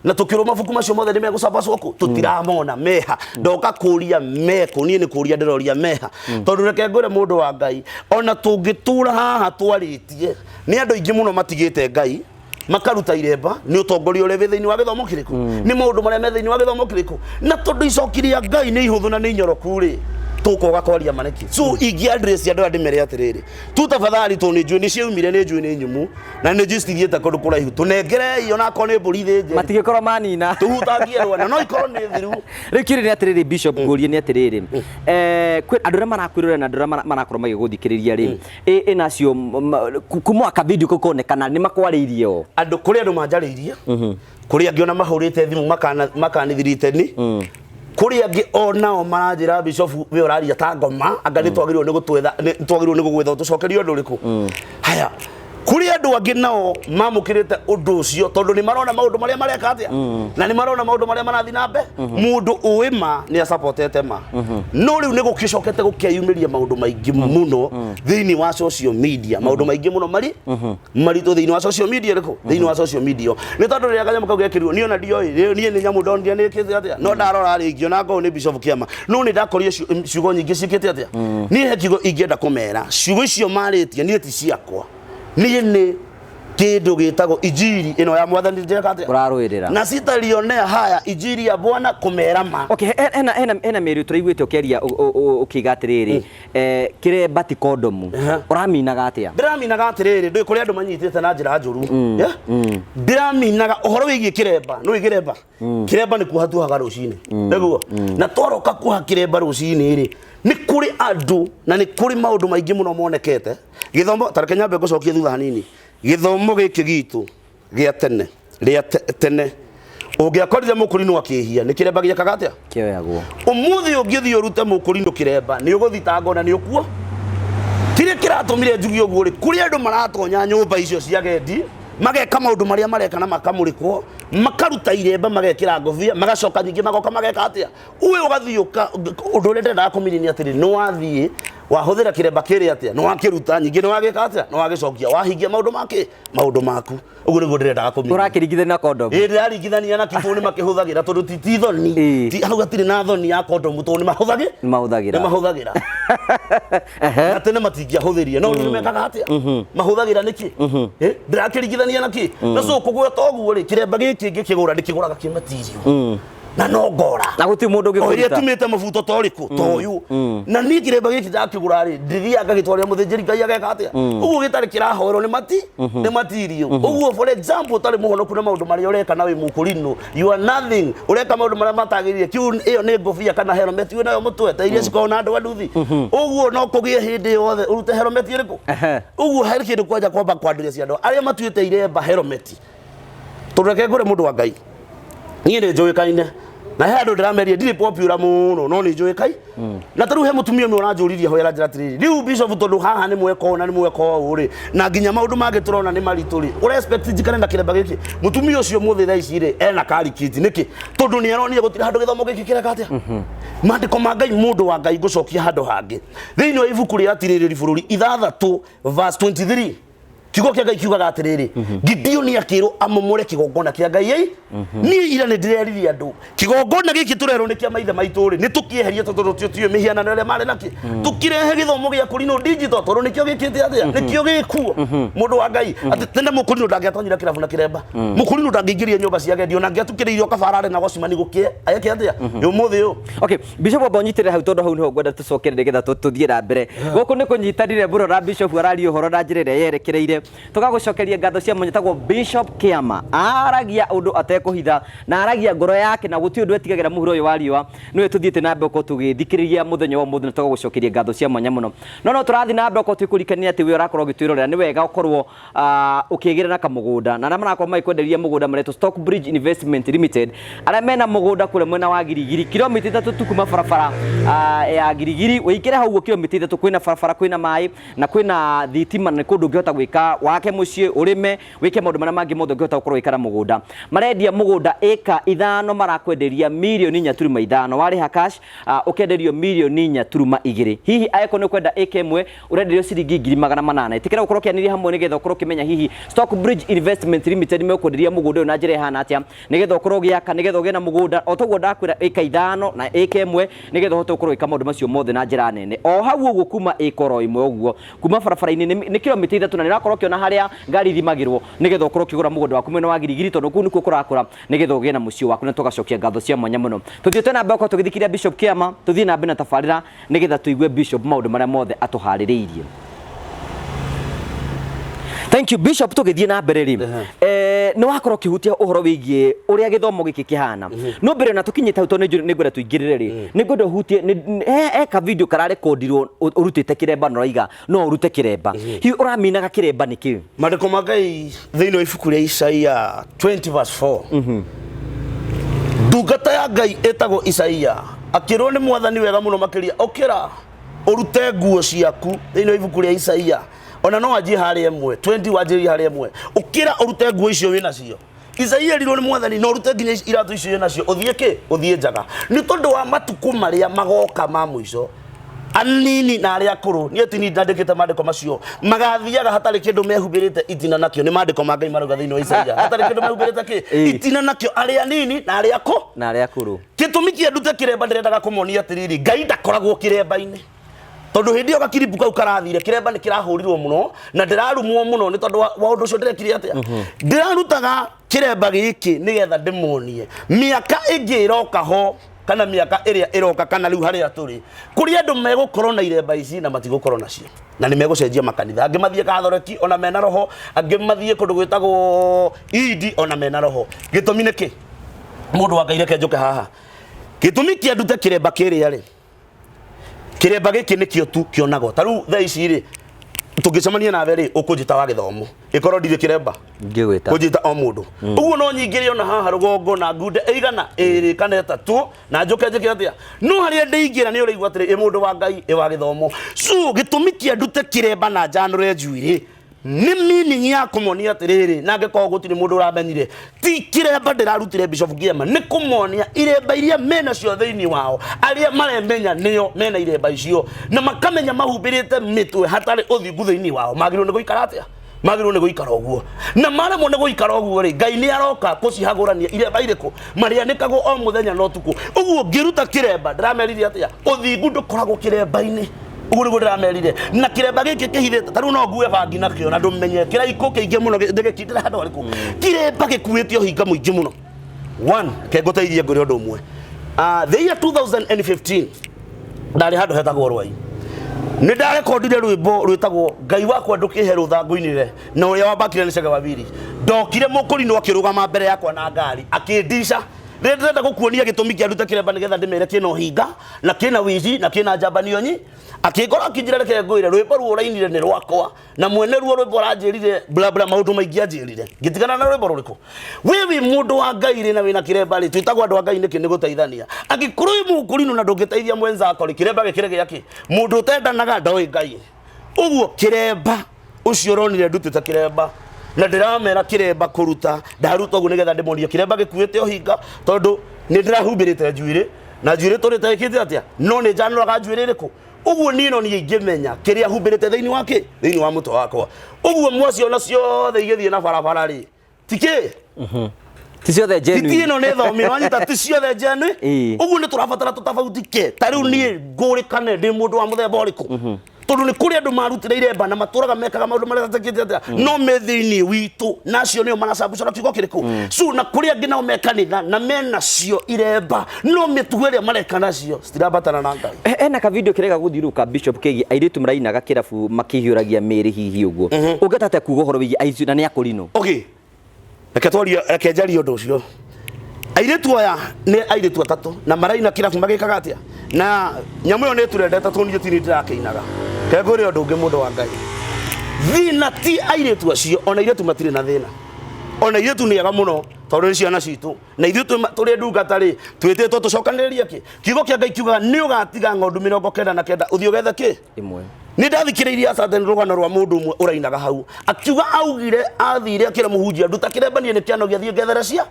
na tukirwo mabuku macio mothe nĩ megũcabacwo kũ tũtiramona meha. Ndoka kũria mekũ, niĩ nĩ kũria ndĩroria meha, tondũ reke ngwĩre, mũndũ wa Ngai, ona tũngĩtũra haha twarĩtie, nĩ andũ aingĩ mũno matigĩte Ngai makaruta iremba nĩ ũtongoria ũrĩa wĩ thĩinĩ wa gĩthomo kĩrĩkũ, nĩ maũndũ marĩa me thĩinĩ wa gĩthomo kĩrĩkũ. Na tondũ icoki rĩa Ngai nĩ ihũthũ na nĩ inyoroku rĩ, Tũkoga kwaria ma nĩkĩ? So ingĩ address andũ aya ndĩmere atĩrĩrĩ, tu tafadhali, tondũ nĩ njũĩ nĩ ciaumire, nĩ njũĩ nĩ nyumu na nĩ njũĩ citithiĩte kũndũ kũraihu, tũnengerei onakorwo nĩ mbũri thĩnje. Matigĩkorwo manina. Tũhutangie rwana, no ikorwo nĩ thiru. Rĩu kĩũria nĩ atĩrĩrĩ, Bishop, ngũrie nĩ atĩrĩrĩ, kwĩ andũ arĩa marakwĩrorera na andũ arĩa marakorwo magĩgũthikĩrĩria rĩ, ĩna acio kuma ka video kau konekana nĩ makwarĩirie o? Andũ, kũrĩ andũ manjarĩirie, kũrĩ angĩ ona mahũrĩte thimũ makanithirite ni, kũrĩ angĩ onao maranjĩra, "Bishop, we ũraria ta ngoma, anga nĩ twagĩrĩirwo nĩ gũtwetha, nĩ twagĩrĩirwo nĩ gũgwetha ũtũcokerie ũndũ ũrĩkũ?" Haya, kũrĩ andũ angĩ nao mamũkĩrĩte ũndũ ũcio tondũ nĩ marona maũndũ marĩa mareka atĩa na nĩ marona maũndũ marĩa marathiĩ na mbere. Mũndũ ũĩ ma nĩ acapotete ma, no rĩu nĩ gũkĩcokete gũkeyumĩria maũndũ maingĩ mũno thĩinĩ wa social media, maũndũ maingĩ mũno mari maritũ thĩinĩ wa social media ĩrĩkũ, thĩinĩ wa social media, nĩ tondũ rĩrĩa kanyamũ kau gekĩrirwo, niĩ ona ndioĩ rĩu niĩ nĩ nyamũ ndonire nĩ ĩkĩte atĩa, no ndarora rĩ ngĩona ngorwo nĩ Bishop Kĩama, no nĩ ndakorire ciugo nyingĩ ciĩkĩte atĩa. Niĩ he kiugo ingĩenda kũmera, ciugo icio marĩtie niĩ ti ciakwa, niĩ nĩ kĩndũ gĩtagwo injiri ĩno ya Mwathani njeka atĩa. Ũrarũĩrĩra. Na sitalionea haya injiri ya Bwana kũmera ma. Okay, hena mĩario tũraiguĩte ũkĩaria ũkiuga atĩrĩrĩ, kĩremba ti kondomu. Ũraminaga atĩa? Ndĩraminaga atĩrĩrĩ, ndũĩ kũrĩ andũ manyitĩte na njĩra njũru. Yeah? Ndĩraminaga ũhoro wĩgiĩ kĩremba, nĩũĩ kĩremba, kĩremba nĩ kuoha tuohaga rũcinĩ, nĩguo na twaroka kuoha kĩremba rũcinĩ rĩ, nĩ kũrĩ andũ na nĩ kũrĩ maũndũ maingĩ mũno monekete. Gĩthomo, ta reke nyambe ngũcokie thutha hanini. Gĩthomo gĩkĩ gitũ gĩa tene, rĩa tene, ũngĩakorire mũkũrinũ akĩhia, nĩ kĩremba gĩekaga atĩa? Kĩoyagwo. Ũmũthĩ ũngĩthiĩ ũrute mũkũrinũ kĩremba, nĩ ũgũthitangwo na nĩ ũkuo. Kĩrĩa kĩratũmire njuge ũguo rĩ, kũrĩ andũ maratonya nyũmba icio cia gendi, mageka maũndũ marĩa mareka na makamũrĩkwo, makaruta iremba, magekĩra ngobia, magacoka ningĩ magoka mageka atĩa. Ũyũ ũgathiĩ ũka ũndũ ũrĩa ndĩrendaga kũmini nĩ atĩrĩ, nĩ wathiĩ wahũthĩra kĩremba kĩrĩa atĩa, nĩ wakĩruta, ningĩ nĩ wagĩka atĩa, nĩ wagĩcokia, wahingia maũndũ makĩ maũndũ maku. Ũguo nĩguo ndĩrendaga kũmini. Ũrakĩringithania na kondomu? Ĩĩ, ndĩraringithania na kĩbũ, nĩ makĩhũthagĩra tondũ ti thoni. Ti hau hatirĩ na thoni ya kondomu tondũ nĩ mahũthagĩ Nĩ mahũthagĩra. Nĩ mahũthagĩra, na tene matingĩahũthĩrie, no rĩu nĩ mekaga atĩa, mahũthagĩra nĩkĩ? Eh, ndĩrakĩringithania na kĩ na so kũgweta ũguo rĩ, kĩremba gĩkĩ ngĩkĩgũra, ndĩkĩgũraga kĩ material na no ngora Na gũtirĩ mũndũ o ĩrĩa ũngĩkũruta. tumĩte mabuto ta ũrĩkũ ta ũyũ, na niĩ kĩremba gĩkĩ ndakĩgũra rĩ, ndĩthiaga ngagĩtwarĩra mũthĩnjĩri Ngai ageka atĩa, ũguo gĩtarĩ kĩrahoerwo nĩ mati nĩ matirio ũguo. For example, ũtarĩ mũhonoku na maũndũ marĩa ũreka na wĩ mũkũrinũ, you are nothing, ũreka maũndũ marĩa matagĩrĩire, kiu ĩyo nĩ ngobia kana helmet wĩ nayo mũtwe ta iria cikoragwo na andũ a nduthi ũguo, no kũgĩe hĩndĩ yothe ũrute helmet ĩrĩkũ. Ũguo harĩ kĩndũ kwanja kwamba kwandĩria cia andũ arĩa matuĩte iremba helmet, tondũ reke ngũre, mũndũ wa Ngai, niĩ nĩ njũĩkaine na he andũ ndĩrameria ndirĩ popular mũno, no nĩ njũĩkai na ta rĩu he mũtumia ũmwe ũranjũririe hoera njĩra atĩrĩrĩ, "Rĩu Bishop, tondũ haha nĩ mweka ũũ na nĩ mweka ũũ rĩ, na nginya maũndũ mangĩ tũrona nĩ maritũ rĩ, ũra expect njikare na kĩremba gĩkĩ?" Mũtumia ũcio mũthĩ thaa ici rĩ, ena karikiti nĩkĩ? Tondũ nĩ aronire gũtirĩ handũ gĩthomo gĩkĩ kĩreka atĩa maandĩko ma Ngai. Mũndũ wa Ngai, ngũcokia handũ hangĩ thĩinĩ wa ibuku rĩa Atirĩrĩri Bũrũri 6 verse 23, kiugo kĩa Ngai kiugaga atĩrĩrĩ, Gideoni akĩrwo amomore kĩgongona kĩa Ngai. Ĩ niĩ ira nĩ ndĩreririe andũ, kĩgongona gĩkĩ tũrerwo nĩ kĩa maithe maitũ rĩ, nĩ tũkĩeherie tondũ tũtiũĩ mĩhianano ĩrĩa marĩ nakĩ, tũkĩrehe gĩthomo gĩa kũrinũ digital tondũ nĩkĩo gĩkĩte atĩa, nĩkĩo gĩkuo. Mũndũ wa Ngai, atĩ tene mũkũrinũ ndangĩatonyire kĩrabu na kĩremba, mũkũrinũ ndangĩingĩria nyũmba cia agendi, ona angĩatukĩrĩirio kabara arĩ na gocimani gũkĩe eke atĩa ũmũthĩ ũyũ. Okay, Bishop, amba ũnyitĩrĩre hau tondũ hau nĩho ngwenda tũcokere nĩgetha tũthiĩ na mbere. Gũkũ nĩ kũnyitanire mũno na Bishop araria ũhoro na njĩra ĩrĩa yerekereire. Tũgagũcokeria ngatho cia mwanya tagwo Bishop Kĩama. Aragia ũndũ atekũhitha na aragia ngoro yake na gũtirĩ ũndũ etigagĩra mũhuro ũyũ wa riũa. Nĩwe tũthiĩte na mbere gũkorwo tũgĩthikĩrĩria mũthenya wa ũmũthĩ na tũgagũcokeria ngatho cia mwanya mũno. No tũrathiĩ na mbere gũkorwo twĩkũririkania atĩ we ũrakorwo ũgĩtwĩrorera, nĩ wega ũkorwo ũkĩgĩra na kamũgũnda, na arĩa marakorwo magĩkwenderia mũgũnda maretwo Stockbridge Investment Limited, arĩa mena mũgũnda kũrĩa mwena wa Girigiri, kilomita 3 tu kuma barabara ya Girigiri, ũingĩre hau ũguo kilomita 3, kwĩna barabara, kwĩna maĩ na kwĩna thitima, na nĩ kũndũ ũngĩhota gwĩka wake mũciĩ, ũrĩme, wĩke maũndũ marĩa mangĩ mothe ũngĩhota gũkorwo ũgĩka na mũgũnda. Marendia mũgũnda ĩka 5, marakwenderia mirioni 4.5, warĩha cash ũkenderio mirioni 4.2. Hihi angĩkorwo nĩ ũkwenda ĩka 1, ũrenderio ciringi 800,000. Ĩtĩkĩra gũkorwo ũkĩanĩria hamwe nĩgetha ũkorwo ũkĩmenya hihi Stockbridge Investment Limited mekwenderia mũgũnda ũyũ na njĩra ĩhana atĩa, nĩgetha ũkorwo ũgĩaka, nĩgetha ũgĩe na mũgũnda o toguo ndakwĩra, ĩka 5 na ĩka 1, nĩgetha ũhote gũkorwo ũgĩka maũndũ macio mothe na njĩra nene. O hau ũguo kuma ĩka oro ĩmwe ũguo kuma barabara-inĩ nĩ kilomita 3 na nĩ ũrakorwo. ũkĩona harĩa ngari ithimagĩrwo nĩgetha ũkorwo ũkĩgũra mũgũnda waku mwena wa Girigiri, tondũ kũu nĩkuo kũrakũra, nĩgetha ũgĩe na mũciĩ waku, na tũgacokia ngatho cia mwanya mũno. Tũthiĩte na mbere gũkorwo tũgĩthikĩrĩria Bishop Kĩama, tũthiĩ na mbere na tabarĩra nĩgetha tũigue Bishop maũndũ marĩa mothe atũharĩrĩirie. Thank you, Bishop. Tũgĩthiĩ na mbere rĩ, nĩ wakorwo ũkĩhutia ũhoro wĩgiĩ ũrĩa gĩthomo gĩkĩ kĩhana, no mbere ona tũkinyĩte hau, tondũ nĩ ngwenda tũingĩrĩre rĩ, nĩ ngwenda ũhutie he ka video kararekondirwo ũrutĩte kĩremba na ũraiga no ũrute kĩremba. Hihi ũraminaga kĩremba nĩkĩ? Maandĩko ma Ngai thĩinĩ wa ibuku rĩa Isaia 20 verse 4, ndungata ya Ngai ĩtagwo Isaia akĩrwo nĩ Mwathani wega mũno makĩria, ũkĩra ũrute nguo ciaku. Thĩinĩ wa ibuku rĩa Isaia, ona no wanjie harĩa ĩmwe, 20, wanjĩrĩrie harĩa ĩmwe, ũkĩra ũrute nguo icio wĩ nacio. Isaia erirwo nĩ Mwathani na ũrute nginya iratũ icio wĩ nacio, ũthiĩ kĩ ũthiĩ njaga, nĩ tondũ wa matukũ marĩa magoka ma mũico, anini na arĩa akũrũ, niĩ ti niĩ ndandĩkĩte maandĩko macio, magathiaga hatarĩ kĩndũ mehumbĩrĩte itina nakĩo. Nĩ maandĩko ma Ngai marauga thĩinĩ wa Isaia, hatarĩ kĩndũ mehumbĩrĩte kĩ itina nakĩo, arĩa anini na arĩa akũ na arĩa akũrũ. Gĩtũmi kĩa ndute kĩremba, ndĩrendaga kũmonia atĩrĩrĩ, Ngai ndakoragwo kĩremba-inĩ, tondũ hĩndĩ ĩyo gakiribu kau karathire, kĩremba nĩ kĩrahũrirwo mũno na ndĩrarumwo mũno nĩ tondũ wa ũndũ ũcio. Ndĩrekire atĩa? Ndĩrarutaga kĩremba gĩkĩ nĩgetha ndĩmonie mĩaka ĩngĩ ĩroka ho, kana mĩaka ĩrĩa ĩroka, kana rĩu harĩa tũrĩ, kũrĩ andũ megũkorwo na iremba ici na matigũkorwo nacio, na nĩ megũcenjia makanitha. Angĩ mathiĩ Kathoreki ona mena roho, angĩ mathiĩ kũndũ gwĩtagwo Indi ona mena roho. Gĩtũmi nĩ kĩ, mũndũ wa Ngai? Reke njũke haha. Gĩtũmi kĩa ndute kĩremba kĩrĩa rĩ, kĩremba gĩkĩ nĩkĩo tu kĩonagwo. Ta rĩu thaa ici rĩ, tũngĩcemania nawe rĩ, ũkũnjĩta wa gĩthomo, ĩkorwo ndirĩ kĩremba? Ngĩgwĩta kũnjĩta o mũndũ ũguo. No nyingĩre ona haha rũgongo na ngunde ĩigana ĩrĩ kana ĩtatũ na njũke njĩke atĩa, no harĩa ndĩingĩra nĩ ũraigua atĩrĩ, ĩ mũndũ wa Ngai, ĩ wa gĩthomo. So gĩtũmi kĩa ndute kĩremba na njanũre njuĩrĩ nĩ meaning ya kũmonia atĩrĩrĩ, na angĩkorwo gũtirĩ mũndũ ũramenyire, ti kĩremba ndĩrarutire Bishop Giema, nĩ kũmonia iremba iria menacio thĩinĩ wao, arĩa maremenya nĩo mena iremba icio na makamenya mahumbĩrĩte mĩtwe hatarĩ ũthingu thĩinĩ wao, magĩrĩirwo nĩ gũikara atĩa? Magĩrĩirwo nĩ gũikara ũguo, na maremwo nĩ gũikara ũguo rĩ, Ngai nĩ aroka kũcihagũrania. Iremba irĩkũ marĩanĩkagwo o mũthenya na ũtukũ? Ũguo ngĩruta kĩremba ndĩramerire atĩa? Ũthingu ndũkoragwo kĩremba-inĩ. Ũguo nĩguo ndĩramerire. Na kĩremba gĩkĩ kĩhithĩte, ta rĩu no ngue bangi nakĩo na ndũmenye kĩraikũ kĩingĩ mũno ndĩgĩkindĩra handũ harĩkũ. Kĩremba gĩkuĩte ũhinga mũingĩ mũno. One, ke ngũteithie ngwĩre ũndũ ũmwe. The year 2015 ndarĩ handũ hetagwo Rwai, nĩ ndarekondire rwĩmbo rwĩtagwo "Ngai Wakwa Ndũkĩhe Rũtha Ngũinĩre", na ũrĩa wambakire nĩ Cege Wabiri. Ndokire mũkũrinũ akĩrũgama mbere yakwa na ngari akĩndica. Rĩrĩa ndĩrenda gũkuonia gĩtũmi kĩa ndute kĩremba nĩgetha ndĩmere kĩna ũhinga na kĩna wici na kĩna njambanio nyi, akĩngora akĩnjĩra, "Reke ngwĩre, rwĩmbo ruo ũrainire nĩ rwakwa na mwene ruo rwĩmbo aranjĩrire bla bla." Maũndũ maingĩ anjĩrire, ngĩtigana na rwĩmbo. Rũrĩkũ? We wĩ mũndũ wa Ngai rĩ, na wĩna kĩremba rĩ, twĩtagwo andũ a Ngai nĩkĩ? Nĩ gũteithania. Angĩkorwo wĩ mũkũrinũ na ndũngĩteithia mwenzako rĩ, kĩremba gĩkĩrĩ gĩakĩ? Mũndũ ũtendanaga ndoĩ Ngai. Ũguo kĩremba ũcio ũronire ndutĩte kĩremba na ndĩramera kĩremba kũruta, ndaruta ũguo nĩgetha ndĩmonie kĩremba gĩkuĩte ũhinga, tondũ nĩ ndĩrahumbĩrĩte njuĩrĩ na njuĩrĩ tũrĩte ĩkĩte atĩa, no nĩ njanũraga njuĩrĩ ĩrĩkũ. Ũguo niĩ no niĩ ingĩmenya kĩrĩa humbĩrĩte thĩinĩ wa kĩ thĩinĩ wa mũtwe wakwa. Ũguo mwaciona ciothe igĩthiĩ na barabara rĩ, tikĩ ti ciothe titi genuine. Ĩno nĩ thomire wanyita, ti ciothe genuine. Ũguo nĩ tũrabatara tũtabauti ke. Ta rĩu niĩ ngũrĩkane ndĩ mũndũ wa mũthemba ũrĩkũ, tondũ nĩ kũrĩ andũ marutire iremba na matũraga mekaga maũndũ marĩa matekĩte atĩa, no me thĩinĩ witũ na acio nĩo maracabucana kiugo kĩrĩkũ. So na kũrĩ angĩ nao me kanitha na menacio iremba, no mĩtugo ĩrĩa mareka nacio citirambatana na Ngai. Hena ka video kĩrega gũthiũrũrũka, Bishop, kĩgiĩ airĩtu marainaga kĩrabu makĩhiũragia mĩĩrĩ. Hihi ũguo ũngĩhota atĩa kuga ũhoro wĩgiĩ airĩtu na nĩ akũrinũ? Okay, reke twarie, reke njarie ũndũ ũcio. Airĩtu aya nĩ airĩtu atatũ na maraina kĩrabu magĩkaga atĩa na nyamũ ĩyo nĩ tũrendete tondũ niĩ ti niĩ ndĩrakĩinaga. Ke ngwĩre ũndũ ũngĩ, mũndũ wa Ngai, thĩna ti airĩtu acio. Ona airĩtu matirĩ na thĩna, ona airĩtu nĩ ega mũno tondũ nĩ ciana citũ, na ithuĩ tũrĩ ndungata rĩ, twĩtĩtwo tũcokanĩrĩrie kĩ. Kiugo kĩa Ngai kiugaga nĩ ũgatiga ng'ondu 99 ũthiĩ ũgethe kĩ? Ĩmwe. Nĩ ndathikĩrĩirie asanteni rũgano rwa mũndũ ũmwe ũrainaga hau, akiuga augire athire akĩra mũhunjia, "Nduta kĩremba, niĩ nĩ kĩanogia, thiĩ ngethere cia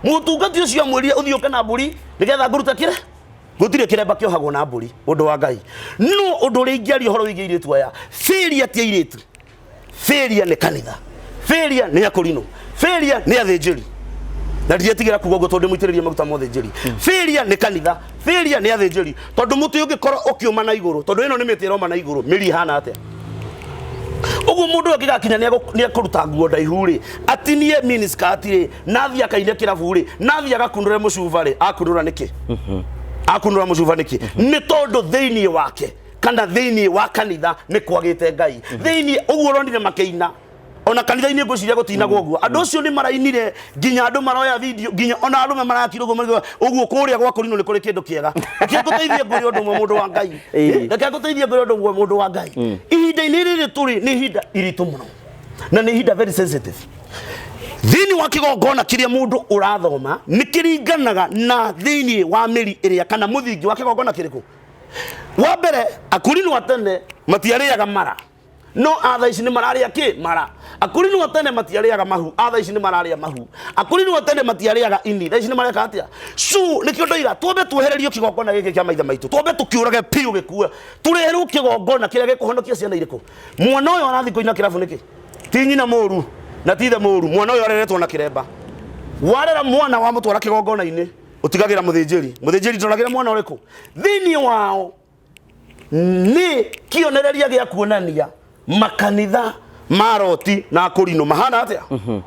mũtungati." Ũcio amwĩrire, "Ũthiĩ ũke na mbũri nĩgetha ngũrute kĩre." Gũtirĩ kĩremba kĩohagwo na mbũri, ũndũ wa Ngai. No ũndũ ũrĩa ingĩaria ũhoro wĩgiĩ airĩtu aya, failure ti airĩtu, failure nĩ kanitha, failure nĩ akũrinũ, failure nĩ athĩnjĩri, na ndiretigĩra kuga ũguo tondũ ndĩmũitĩrĩrie maguta ma ũthĩnjĩri. Failure nĩ kanitha, failure nĩ athĩnjĩri, tondũ mũtĩ ũngĩkorwo ũkĩũma na igũrũ, tondũ ĩno nĩ mĩtĩ ĩroma na igũrũ, mĩri ĩhana atĩa? Ũguo mũndũ angĩgakinya nĩ ekũruta nguo ndaihu rĩ, atinie miniskirt rĩ, na athiĩ akaine kĩrabu rĩ, na athiĩ agakunũre mũcuba rĩ, akunũra nĩkĩ? Akunũra mũcuba nĩkĩ? Nĩ tondũ thĩinĩ wake kana thĩinĩ wa kanitha nĩ kwagĩte Ngai. Thĩinĩ ũguo ũronire makĩina ona kanitha-inĩ ngwĩciria gũtinagwo ũguo. Andũ acio nĩ marainire nginya andũ maroya video, nginya ona arũme marakira ũguo marauga, ũguo kũrĩa gwa kũrinwo nĩ kũrĩ kĩndũ kĩega. Reke ngũteithie ngwĩre ũndũ ũmwe mũndũ wa Ngai. Reke ngũteithie ngwĩre ũndũ ũmwe mũndũ wa Ngai. Ihinda-inĩ rĩrĩ tũrĩ nĩ ihinda iritũ mũno na nĩ ihinda very sensitive. Thĩinĩ wa kĩgongona kĩrĩa mũndũ ũrathoma nĩ kĩringanaga na thĩinĩ wa mĩri ĩrĩa kana mũthingi wa kĩgongona kĩrĩkũ. Wa mbere, akũrinũ a tene matiarĩaga mara, no a thaa ici nĩ mararĩa kĩ? Mara. Akũrinũ a tene matiarĩaga mahu, a thaa ici nĩ mararĩa mahu. Akũrinũ a tene matiarĩaga ini, thaa ici nĩ mareka atĩa? So nĩkĩo ndoiga twambe twehererio kĩgongona gĩkĩ kĩa maithe maitũ, twambe tũkĩũrage biũ gĩkue, tũreherwo kĩgongona kĩrĩa gĩkũhonokia ciana irĩkũ. Mwana ũyũ arathiĩ kũina kĩrabu nĩkĩ? Ti nyina mũru na ti ithe mũru, mwana ũyũ areretwo na kĩremba. Warera mwana wamũtwara kĩgongona-inĩ, ũtigagĩra mũthĩnjĩri. Mũthĩnjĩri ndoragĩra mwana ũrĩkũ? Thĩinĩ wao nĩ kĩonereria gĩa kuonania makanitha ma Loti na Akorino mahana atĩa.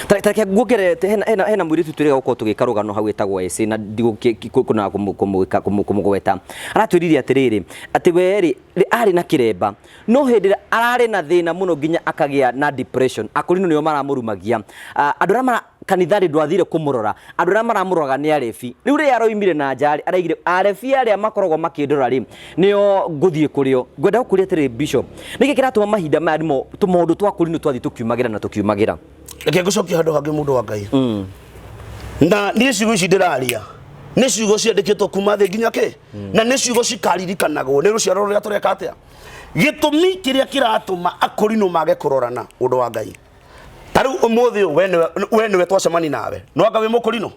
Tareke nguongerere, hena mũirĩtu twĩrĩga gũkorwo tũgĩka rũgano hau ĩtagwo Esi, na ndigũkĩona kũmũgweta. Aratwĩrire atĩrĩrĩ, atĩ we rĩ arĩ na kĩremba, no hĩndĩ ĩrĩa ararĩ na thĩna mũno nginya akagĩa na depression, Akorino nĩo maramũrumagia. Andũ arĩa mara kanitha rĩ ndwathire kũmũrora, andũ arĩa maramũroraga nĩ arebi. Rĩu rĩrĩa aroimire na nja rĩ, araigire arebi arĩa makoragwo makĩndora rĩ, nĩo ngũthiĩ kũrĩo. Ngwenda gũkũria atĩrĩrĩ Bishop, nĩkĩ kĩratũma mahinda maya nĩmo tũmaũndũ twa kũrinũ twathiĩ tũkiumagĩra na tũkiumagĩra? Reke ngũcokie handũ hangĩ mũndũ wa Ngai. Na niĩ ciugo ici ndĩraria nĩ ciugo ciandĩkĩtwo kuma thĩ nginya kĩ, na nĩ ciugo cikaririkanagwo nĩ rũciaro rũrĩa tũreka atĩa. Gĩtũmi kĩrĩa kĩratũma akũrinũ mage kũrorana ũndũ wa Ngai, ta rĩu ũmũthĩ ũyũ we nĩwe twacemani nawe, no anga wĩ mũkũrinũ?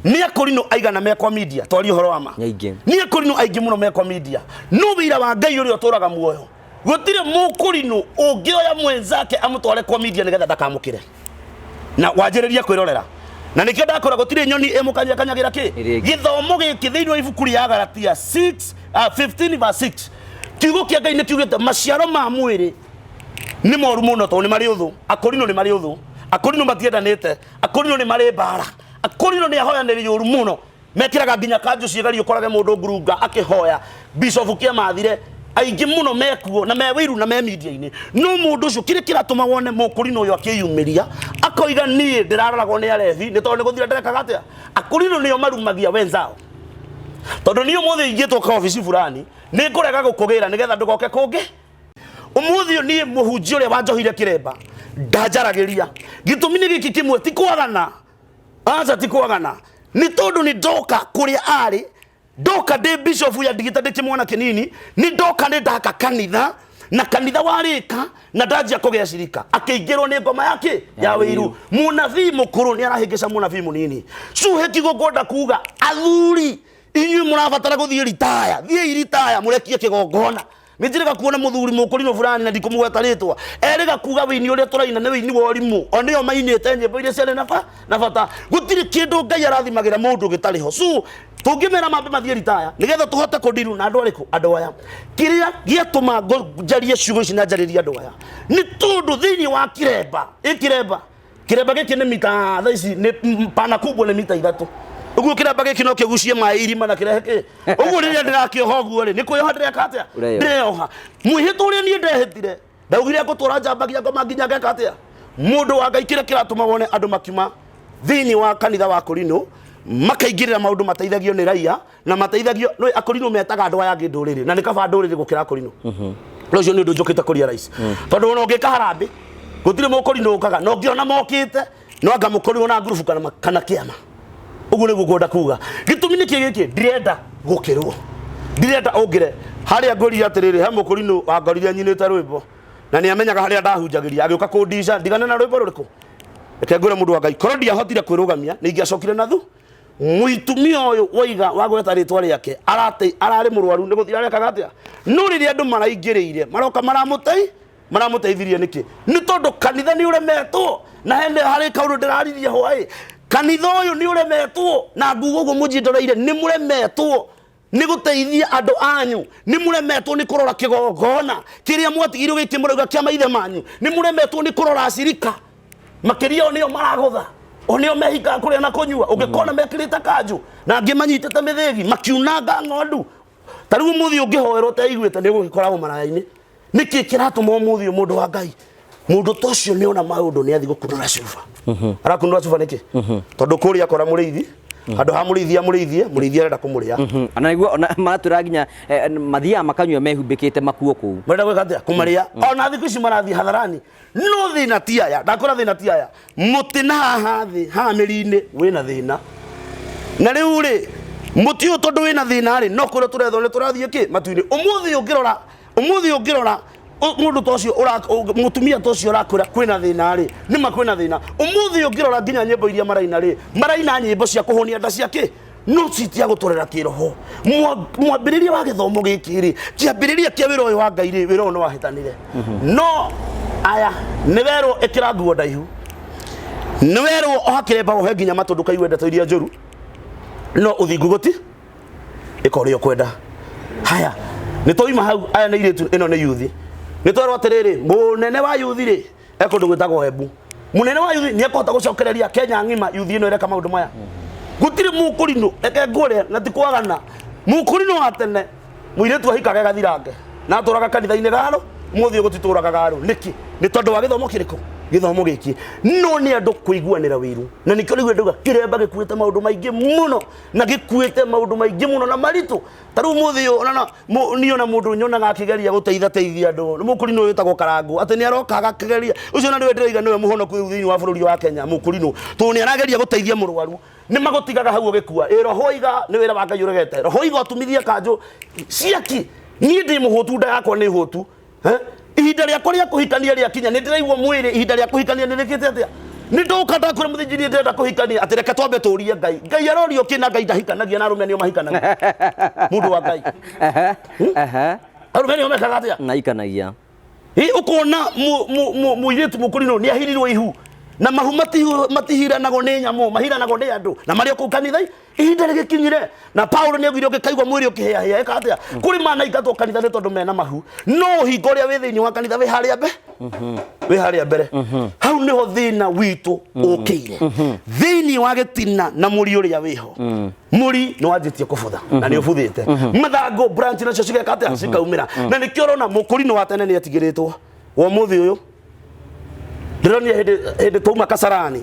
Nĩ akũrinũ aigana mekwa media twarie ũhoro wa ma? Nĩ aingĩ. Nĩ akũrinũ aingĩ mũno mekwa media, no wĩira wa Ngai ũrĩa ũtũraga muoyo, gũtirĩ mũkũrinũ ũngĩoya mwenzake amũtware kwa media nĩgetha ndakamũkĩre na wanjĩrĩrie kwĩrorera. Na nĩkĩo ndakora gũtirĩ nyoni ĩmũkanyakanyagĩra kĩ. Ĩrĩa ĩngĩ. Gĩthomo gĩkĩ thĩinĩ wa ibuku rĩa Galatia 6 15 verse 6, kiugo kĩa Ngai nĩ kiugĩte maciaro ma mwĩrĩ nĩ moru mũno tondũ nĩ marĩ ũthũ. Akũrinũ nĩ marĩ ũthũ, akũrinũ matiendanĩte, akũrinũ nĩ marĩ mbara, akũrinũ nĩ ahoyanĩri ũru mũno, mekĩraga nginya kanjũ ciĩgario ũkorage mũndũ ngurunga akĩhoya. Bishop Kĩamathire aingĩ mũno mekuo na me wĩiru na me media-inĩ. No mũndũ ũcio kĩrĩa kĩratũma wone mũkũrinũ ũyũ akĩyumĩria akoiga niĩ ndĩraroragwo nĩ arebi nĩ tondũ nĩ gũthira ndĩrekaga atĩa. Akũrinũ nĩo marumagia wenzao, tondũ niĩ ũmũthĩ ingĩtwo ka obici fulani nĩ ngũrega gũkũgĩra nĩgetha ndũgoke kũngĩ. Ũmũthĩ ũyũ niĩ mũhunjia ũrĩa wanjohire kĩremba ndanjaragĩria, gĩtũmi nĩ gĩkĩ kĩmwe, ti kwagana, aca ti kwagana, nĩ tondũ nĩ ndoka kũrĩa arĩ, ndoka ndĩ bishop ya ndigita ndĩ kĩmwana kĩnini, nĩ ndoka nĩ ndaka kanitha na kanitha warĩka na ndanjia kũgĩa cirika, akĩingĩrwo nĩ ngoma ya kĩ ya wĩiru. Mũnabii mũkũrũ nĩ arahĩngĩca mũnabii mũnini. Cuhe kiugo ngwenda kuga, athuri inyuĩ mũrabatara gũthiĩ ritaya, thiĩi ritaya mũrekie kĩgongona. Nĩ njĩrĩga kuona mũthuri mũkũrinũ fulani na ndikũmũgweta rĩtwa, erĩga kuga wĩini ũrĩa tũraina nĩ wĩini wa ũrimũ, o nĩo mainĩte nyĩmbo iria ciarĩ na bata. Gũtirĩ kĩndũ Ngai arathimagĩra mũndũ gĩtarĩ ho. So tũngĩmera mambe mathiĩ ritaya nĩgetha tũhote kũndiru na andũ arĩkũ? Andũ aya. Kĩrĩa gĩatũma njarie ciugo ici na njarĩrie andũ aya nĩ tondũ thĩinĩ wa kĩremba, ĩ kĩremba, kĩremba gĩkĩ nĩ mita thaa ici nĩ pana kubwa nĩ mita 3. Ũguo kĩremba gĩkĩ no kĩgucie maĩ irima na kĩrehe kĩ. Ũguo rĩrĩa ndĩrakĩoha ũguo rĩ, nĩ kwĩyoha ndĩreka atĩa? Ũreyoha. Ndĩreyoha. Mwĩhĩtwa ũrĩa niĩ ndehĩtire, ndaugire ngũtũra njambagia ngoma nginya ngeka atĩa? Mũndũ wa Ngai, kĩrĩa kĩratũma wone andũ makiuma thĩinĩ wa kanitha wa Korino makaingĩrĩra maũndũ mateithagio nĩ raia na mateithagio nĩ Akorino, metaga andũ aya angĩ ndũrĩrĩ, na nĩ kaba ndũrĩrĩ gũkĩra Akorino. No ũcio nĩ ũndũ njũkĩte kũria rais, tondũ ona ũngĩka harambĩ gũtirĩ mũkorino ũkaga, na ũngĩona mokĩte no anga mũkorirwo na ngurubu kana kĩama. Ũguo nĩguo ngwenda kuga. Gĩtũmi nĩ kĩ gĩkĩ? Ndirenda gũkĩrwo, ndirenda ũngĩre harĩa ngũria atĩrĩrĩ, he mũkorino wangorire nyinĩte rwĩmbo na nĩ amenyaga harĩa ndahunjagĩria, agĩũka kũndica ndigane na rwĩmbo rũrĩkũ. Reke ngwĩre mũndũ wa Ngai, korwo ndiahotire kwĩrũgamia nĩ ingĩacokire na thu. Mũitumia ũyũ waiga wagweta rĩtwa rĩake arate ararĩ mũrwaru nĩ gũthira arekaga atĩa, no rĩrĩa andũ maraingĩrĩire maroka maramũteithirie nĩkĩ? Nĩ tondũ kanitha nĩ ũremetwo na hene harĩ kaũndũ ndĩraririe hwaĩ. Kanitha ũyũ nĩ ũremetwo na nguga ũguo mũnjindoreire, nĩ mũremetwo. Nĩ gũteithia andũ anyu. Nĩ mũremetwo nĩ kũrora kĩgongona kĩrĩa mwatigirwo gĩkĩ mũrauga kĩa maithe manyu. Nĩ mũremetwo nĩ kũrora acirika, makĩria o nĩo maragũtha, o nĩo mehingaga kũrĩa na kũnyua. Ũngĩkona mekĩrĩte kanjũ na angĩ manyitĩte mĩthĩgi makiunanga ng'ondu. Ta rĩu ũmũthĩ ũngĩhoerwo ũteiguĩte nĩ ũgũgĩkoragwo maraya-inĩ. Nĩkĩ kĩratũma ũmũthĩ ũyũ mũndũ wa Ngai, mũndũ ta ũcio nĩ ona maũndũ nĩ athiĩ gũkunũra cuba? Arakunũra cuba nĩkĩ? Tondũ kũrĩa akora mũrĩithi, handũ ha mũrĩithi amũrĩithie, mũrĩithi arenda kũmũrĩa. Ona nĩguo ona maratwĩra nginya mathiaga makanyua mehumbĩkĩte makuo kũu. Marenda gwĩka atĩa? Kũmarĩa. Ona thikũ ici marathiĩ hadharani. No thĩna ti aya, ndakwĩra thĩna ti aya. Mũtĩ na haha thĩ, haha mĩri-inĩ wĩna thĩna. Na rĩu rĩ, mũtĩ ũyũ tondũ wĩna thĩna rĩ, no kũrĩa tũrethwo nĩ tũrathiĩ kĩ matu-inĩ. Ũmũthĩ ũngĩrora, ũmũthĩ ũngĩrora mũndũ ta ũcio mũtumia ta ũcio ũrakwĩra kwĩna thĩna rĩ, nĩma kwĩna thĩna. Ũmũthĩ ũngĩrora nginya nyĩmbo iria maraina rĩ, maraina nyĩmbo cia kũhũnia nda cia kĩ, no ci cia gũtũrera kĩroho. Mwambĩrĩria wa gĩthomo gĩkĩ rĩ, kĩambĩrĩria kĩa wĩra ũyũ wa Ngai rĩ, wĩra ũyũ nĩ wahĩtanire. No aya nĩ werwo ĩkĩra nguo ndaihu, nĩ werwo oha kĩremba wohe nginya matũ ndũkaigue ndeto iria njũru, no ũthingu gũti ĩka ũrĩa ũkwenda. Haya, nĩ twauma hau. Aya nĩ airĩtu, ĩno nĩ yuthi. Nĩ twerwo atĩrĩrĩ, mũnene wa yuthi rĩ, e kũndũ gwĩtagwo Embu. Mũnene wa yuthi nĩ ekũhota gũcokereria Kenya ng'ima yuthi ĩno ĩreka maũndũ maya? Gũtirĩ mũkũrinũ, reke ngwĩre na ti kwagana. Mũkũrinũ wa tene mũirĩtu ahikaga gathirange na atũraga kanitha-inĩ garo, ũmũthĩ ũyũ gũtitũraga garo. Nĩkĩ? Nĩ tondũ wa gĩthomo kĩrĩkũ? Gĩthomo gĩkĩ. No nĩ andũ kũiguanĩra wĩiru, na nĩkĩo rĩu ndauga kĩremba gĩkuĩte maũndũ maingĩ mũno, na gĩkuĩte maũndũ maingĩ mũno na maritũ. Ta rĩu ũmũthĩ ũyũ, ona na, niĩ ona mũndũ nyonaga akĩgeria gũteitha teithia andũ nĩ mũkũrinũ ũyũ wĩtagwo Karangũ, atĩ nĩ aroka agakĩgeria. Ũcio na nĩwe ndĩroiga nĩwe mũhonoku rĩu thĩinĩ wa bũrũri wa Kenya, mũkũrinũ, tondũ nĩ arageria gũteithia mũrwaru. Nĩ magũtigaga hau ũgĩkua. Ĩ roho iga nĩ wĩra wa Ngai ũregete. Roho iga ũtumithie kanjũ ciaki. Niĩ ndĩ mũhũtu, nda yakwa nĩ hũtu. Eh? Ihinda rĩakwa rĩa kũhikania rĩakinya, nĩ ndĩraigua mwĩrĩ ihinda rĩa kũhikania nĩ rĩkĩte atĩa? Nĩ ndoka ndakwĩra mũthĩnjĩri nĩ ndĩrenda kũhikania, atĩ reke twambe tũrie Ngai. Ngai arorio kĩ na Ngai ndahikanagia na arũme nĩo mahikanagia. Mũndũ wa Ngai. Arũme nĩo mekaga atĩa? Mahikanagia. Ĩ ũkona mũirĩtu mũkũrinũ nĩ ahirirwo ihu, na mahu matihiranagwo nĩ nyamũ, mahiranagwo nĩ andũ, na marĩ o kũu kanitha. Ihinda rĩgĩkinyire na Paulo nĩ augire ũngĩkaigua mwĩrĩ ũkĩhĩahĩa ĩka atĩa? Kũrĩ manaingatwo kanitha nĩ tondũ mena mahu, no ũhinga ũrĩa wĩ thĩinĩ wa kanitha wĩ harĩa mbe wĩ harĩa mbere. Hau nĩho thĩna witũ ũkĩire thĩinĩ wa gĩtina na mũri ũrĩa wĩho. Mũri nĩ wanjĩtie kũbutha na nĩ ũbuthĩte, mathangũ branch nacio cigeka atĩa? Cikaumĩra. Na nĩkĩo ũrona mũkũrinũ wa tene nĩ etigĩrĩtwo wa ũmũthĩ ũyũ. Ndĩronire hĩndĩ twauma Kasarani,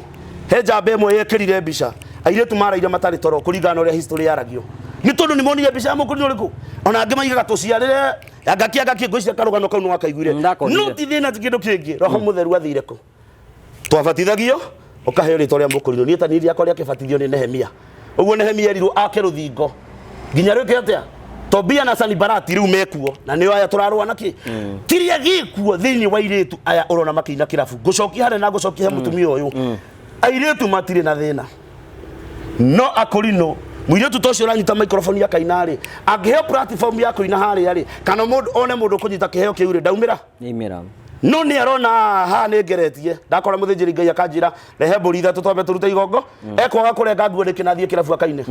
he njamba ĩmwe yekĩrire mbica airĩtu maraire matarĩ toro kũringana na ũrĩa history yaragio, nĩ tondũ nĩ monire mbica ya mũkũrinũ ũrĩkũ. Ona angĩ maigaga tũciarĩre angaki angaki, ngwĩciria karũgano kau nĩ wakaiguire. Ndakonire. No ti thĩna, ti kĩndũ kĩngĩ. Roho Mũtheru athire kũ? Twabatithagio ũkaheo rĩtwa rĩa mũkũrinũ. Niĩ ta niĩ rĩakwa rĩa kĩbatithio nĩ Nehemia. Ũguo Nehemia erirwo ake rũthingo nginya rwĩke atĩa? Tobia na Sanibalati rĩu mekuo, na nĩo aya tũrarũa na kĩ kĩrĩa gĩkuo thĩinĩ wa airĩtu aya ũrona makĩina kĩrabu. Ngũcokia harĩa na ngũcokia he mũtumia ũyũ, airĩtu matirĩ na thĩna, no akũrinũ mũirĩtu ta ũcio ũranyita microphone akaina rĩ, angĩheo platform ya kũina harĩa rĩ, kana mũndũ one mũndũ ũkũnyita kĩheo kĩu rĩ, ndaumĩra. Nĩimĩra. No nĩ arona haha nĩ ngeretie, ndakora mũthĩnjĩri Ngai akanjĩra rehe mbũri ithatũ twambe tũrute igongo, ekwaga kũrenga nguo nĩkĩ na athiĩ kĩrabu akaine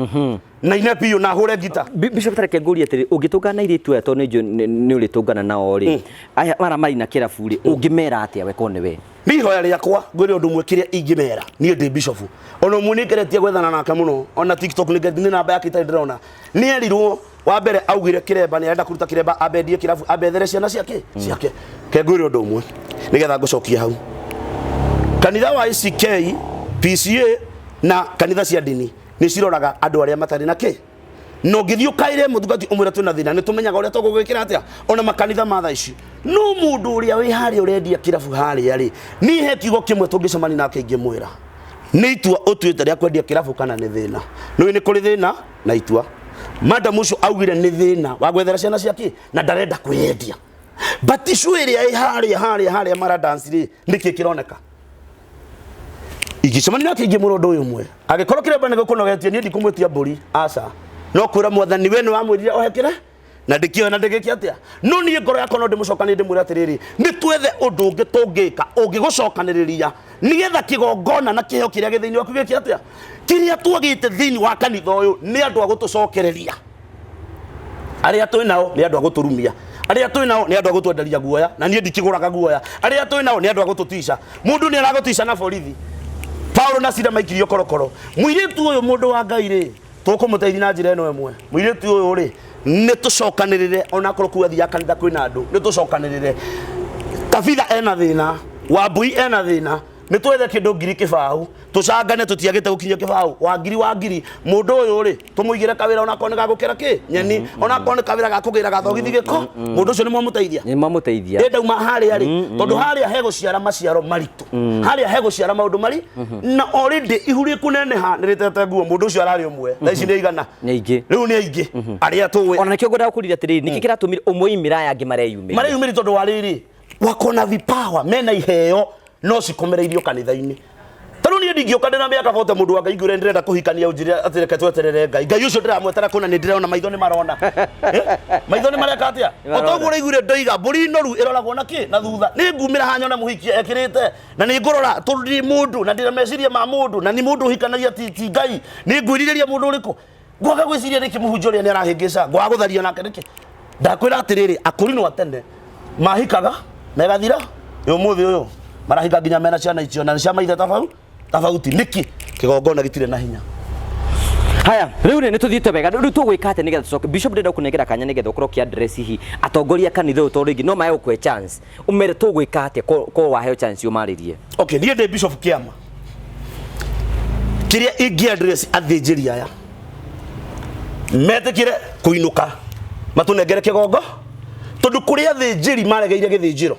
na ine biũ na ahũre ngita. Bishop, tareke ngũrie atĩrĩ, ũngĩtũngana na airĩtu aya, tondũ nĩ njũĩ nĩ ũrĩtũngana nao rĩ, aya mara marĩ kĩrabu rĩ, ũngĩmera atĩa we korwo nĩ we? Nĩ ihoya rĩakwa ngwĩre ũndũ ũmwe kĩrĩa ingĩmera. Niĩ ndĩ bishop, ona ũmwe nĩ ngeretie gwethana nake mũno ona TikTok, nĩ nĩ namba yake itarĩ ndĩrona. Nĩ erirwo wa mbere augire kĩremba nĩ arenda kũruta kĩremba, ambendie kĩrabu, ambethere ciana ciake ciake. Ke ngwĩre ũndũ ũmwe nĩgetha ngũcokie hau. Kanitha wa ACK, PCA na kanitha cia ndini nĩ ciroraga andũ arĩa matarĩ na kĩ, na ũngĩthiĩ ũkaĩre mũthugati ũmwĩre twĩna thĩna, nĩ tũmenyaga ũrĩa tũgũgwĩkĩra atĩa. Ona makanitha ma thaa ici, no mũndũ ũrĩa wĩ harĩa ũrendia kĩrabu harĩa rĩ, niĩ he kiugo kĩmwe tũngĩcemania nake ingĩmwĩra, nĩ itua ũtuĩte rĩa kwendia kĩrabu kana nĩ thĩna? Nĩũĩ nĩ kũrĩ thĩna na itua. Madam ũcio augire nĩ thĩna wa gwethera ciana ciake na ndarenda kwĩyendia, but issue ĩrĩa ĩ harĩa harĩa harĩa mara dance rĩ, nĩkĩ kĩroneka? Ingĩcemania nake ingĩmwĩra ũndũ ũyũ ũmwe, angĩkorwo kĩremba nĩ gũkũnogetie, niĩ ndikũmwĩtia mbũri, aca, no kwĩra Mwathani we nĩ wamwĩrire ohe kĩre na ndĩkĩoe na ndĩgĩke atĩa. No niĩ ngoro yakwa no ndĩmũcokanie, ndĩmwĩre atĩrĩrĩ, nĩ twethe ũndũ ũngĩ tũngĩka ũngĩgũcokanĩrĩria nĩgetha kĩgongona na kĩheo kĩrĩa gĩ thĩinĩ waku gĩke atĩa. Kĩrĩa twagĩte thĩinĩ wa kanitha ũyũ nĩ andũ a gũtũcokereria. Arĩa twĩ nao nĩ andũ a gũtũrumia, arĩa twĩ nao nĩ andũ a gũtwenderia guoya, na niĩ ndikĩgũraga guoya. Arĩa twĩ nao nĩ andũ a gũtũtica. Mũndũ nĩ aragũtica na borithi. Paulo na Sila maikirio korokoro. Mũirĩtu ũyũ, mũndũ wa Ngai rĩ, tũkũmũteithia na njĩra ĩno ĩmwe. Mũirĩtu ũyũ rĩ, nĩ tũcokanĩrĩre, onakorwo kuu athiaga kanitha kwĩna andũ, nĩ tũcokanĩrĩre. Tabitha ena thĩna, Wambui ena thĩna, nĩ twethe kĩndũ 10,000, tũcangane, tũtiagĩte gũkinyia kĩbaũ wa ngiri wa ngiri. Mũndũ ũyũ rĩ, tũmũigĩre kawĩra, onakorwo nĩ gagũkĩra kĩ nyeni, onakorwo nĩ kawĩra ga kũgĩra gathogithi gĩko, mũndũ ũcio nĩ mwamũteithia. Nĩ mamũteithia. Ndĩ ndauma harĩa rĩ, tondũ harĩa hegũciara maciaro maritũ, harĩa hegũciara maũndũ mari na already ihu rĩkũneneha nĩ rĩtete nguo. Mũndũ ũcio ararĩ ũmwe, thaa ici nĩ igana. Nĩ aingĩ. Rĩu nĩ aingĩ arĩa tũĩ. Ona nĩkĩo ngwendaga kũrira atĩrĩrĩ, nĩkĩ kĩratũmire ũmũimĩra aya angĩ mareyumĩria? Mareyumĩria tondũ wa rĩrĩ, wako na vipawa, mena iheo, no cikomereirio kanitha-inĩ. Ta rĩu niĩ ndingĩũka ndĩna mĩaka 40, mũndũ wa Ngai, ngwĩre ndĩrenda kũhikania, ũnjĩre atĩ reke tweterere Ngai. Ngai ũcio ndĩramwetera kũna nĩ ndĩrona maitho nĩ marona. Maitho nĩ mareka atĩa? O ta ũguo ũraiguire ndoiga, mbũri noru ĩroragwo na kĩ na thutha. Nĩ ngumĩra haha nyone mũhiki ekĩrĩte, na nĩ ngũrora, tondũ ndĩ mũndũ na ndĩna meciria ma mũndũ, na nĩ mũndũ ũhikanagia ti Ngai. Nĩ ngwĩrirĩria mũndũ ũrĩkũ? Ngwaga gwĩciria nĩkĩ mũhunjia ũrĩa nĩ arahĩngĩca, ngwaga gũtharia nake nĩkĩ? Ndakwĩra atĩrĩrĩ, akũrinũ a tene mahikaga megathira, ũmũthĩ ũyũ marahika nginya mena ciana icio na nĩ cia maithe tofauti. Nĩkĩ? Kĩgongona gĩtirĩ na hinya. Haya, rĩu rĩ, nĩ tũthiĩte wega. Rĩu tũgwĩka atĩa nĩgetha tũcoke? Bishop, ndĩrenda kũnengera kanya nĩgetha ũkorwo ũkĩ address hihi atongoria a kanitha ũyũ, tondũ rĩngĩ no mahe gũkũhe chance ũmere tũgwĩka atĩa ko waheo chance ũmarĩrie. Okay, niĩ ndĩ Bishop Kĩama. Kĩrĩa ingĩ address athĩnjĩri aya, metĩkĩre kũinũka, matũnengere kĩgongo, tondũ kũrĩ athĩnjĩri maregeire gĩthĩnjĩro,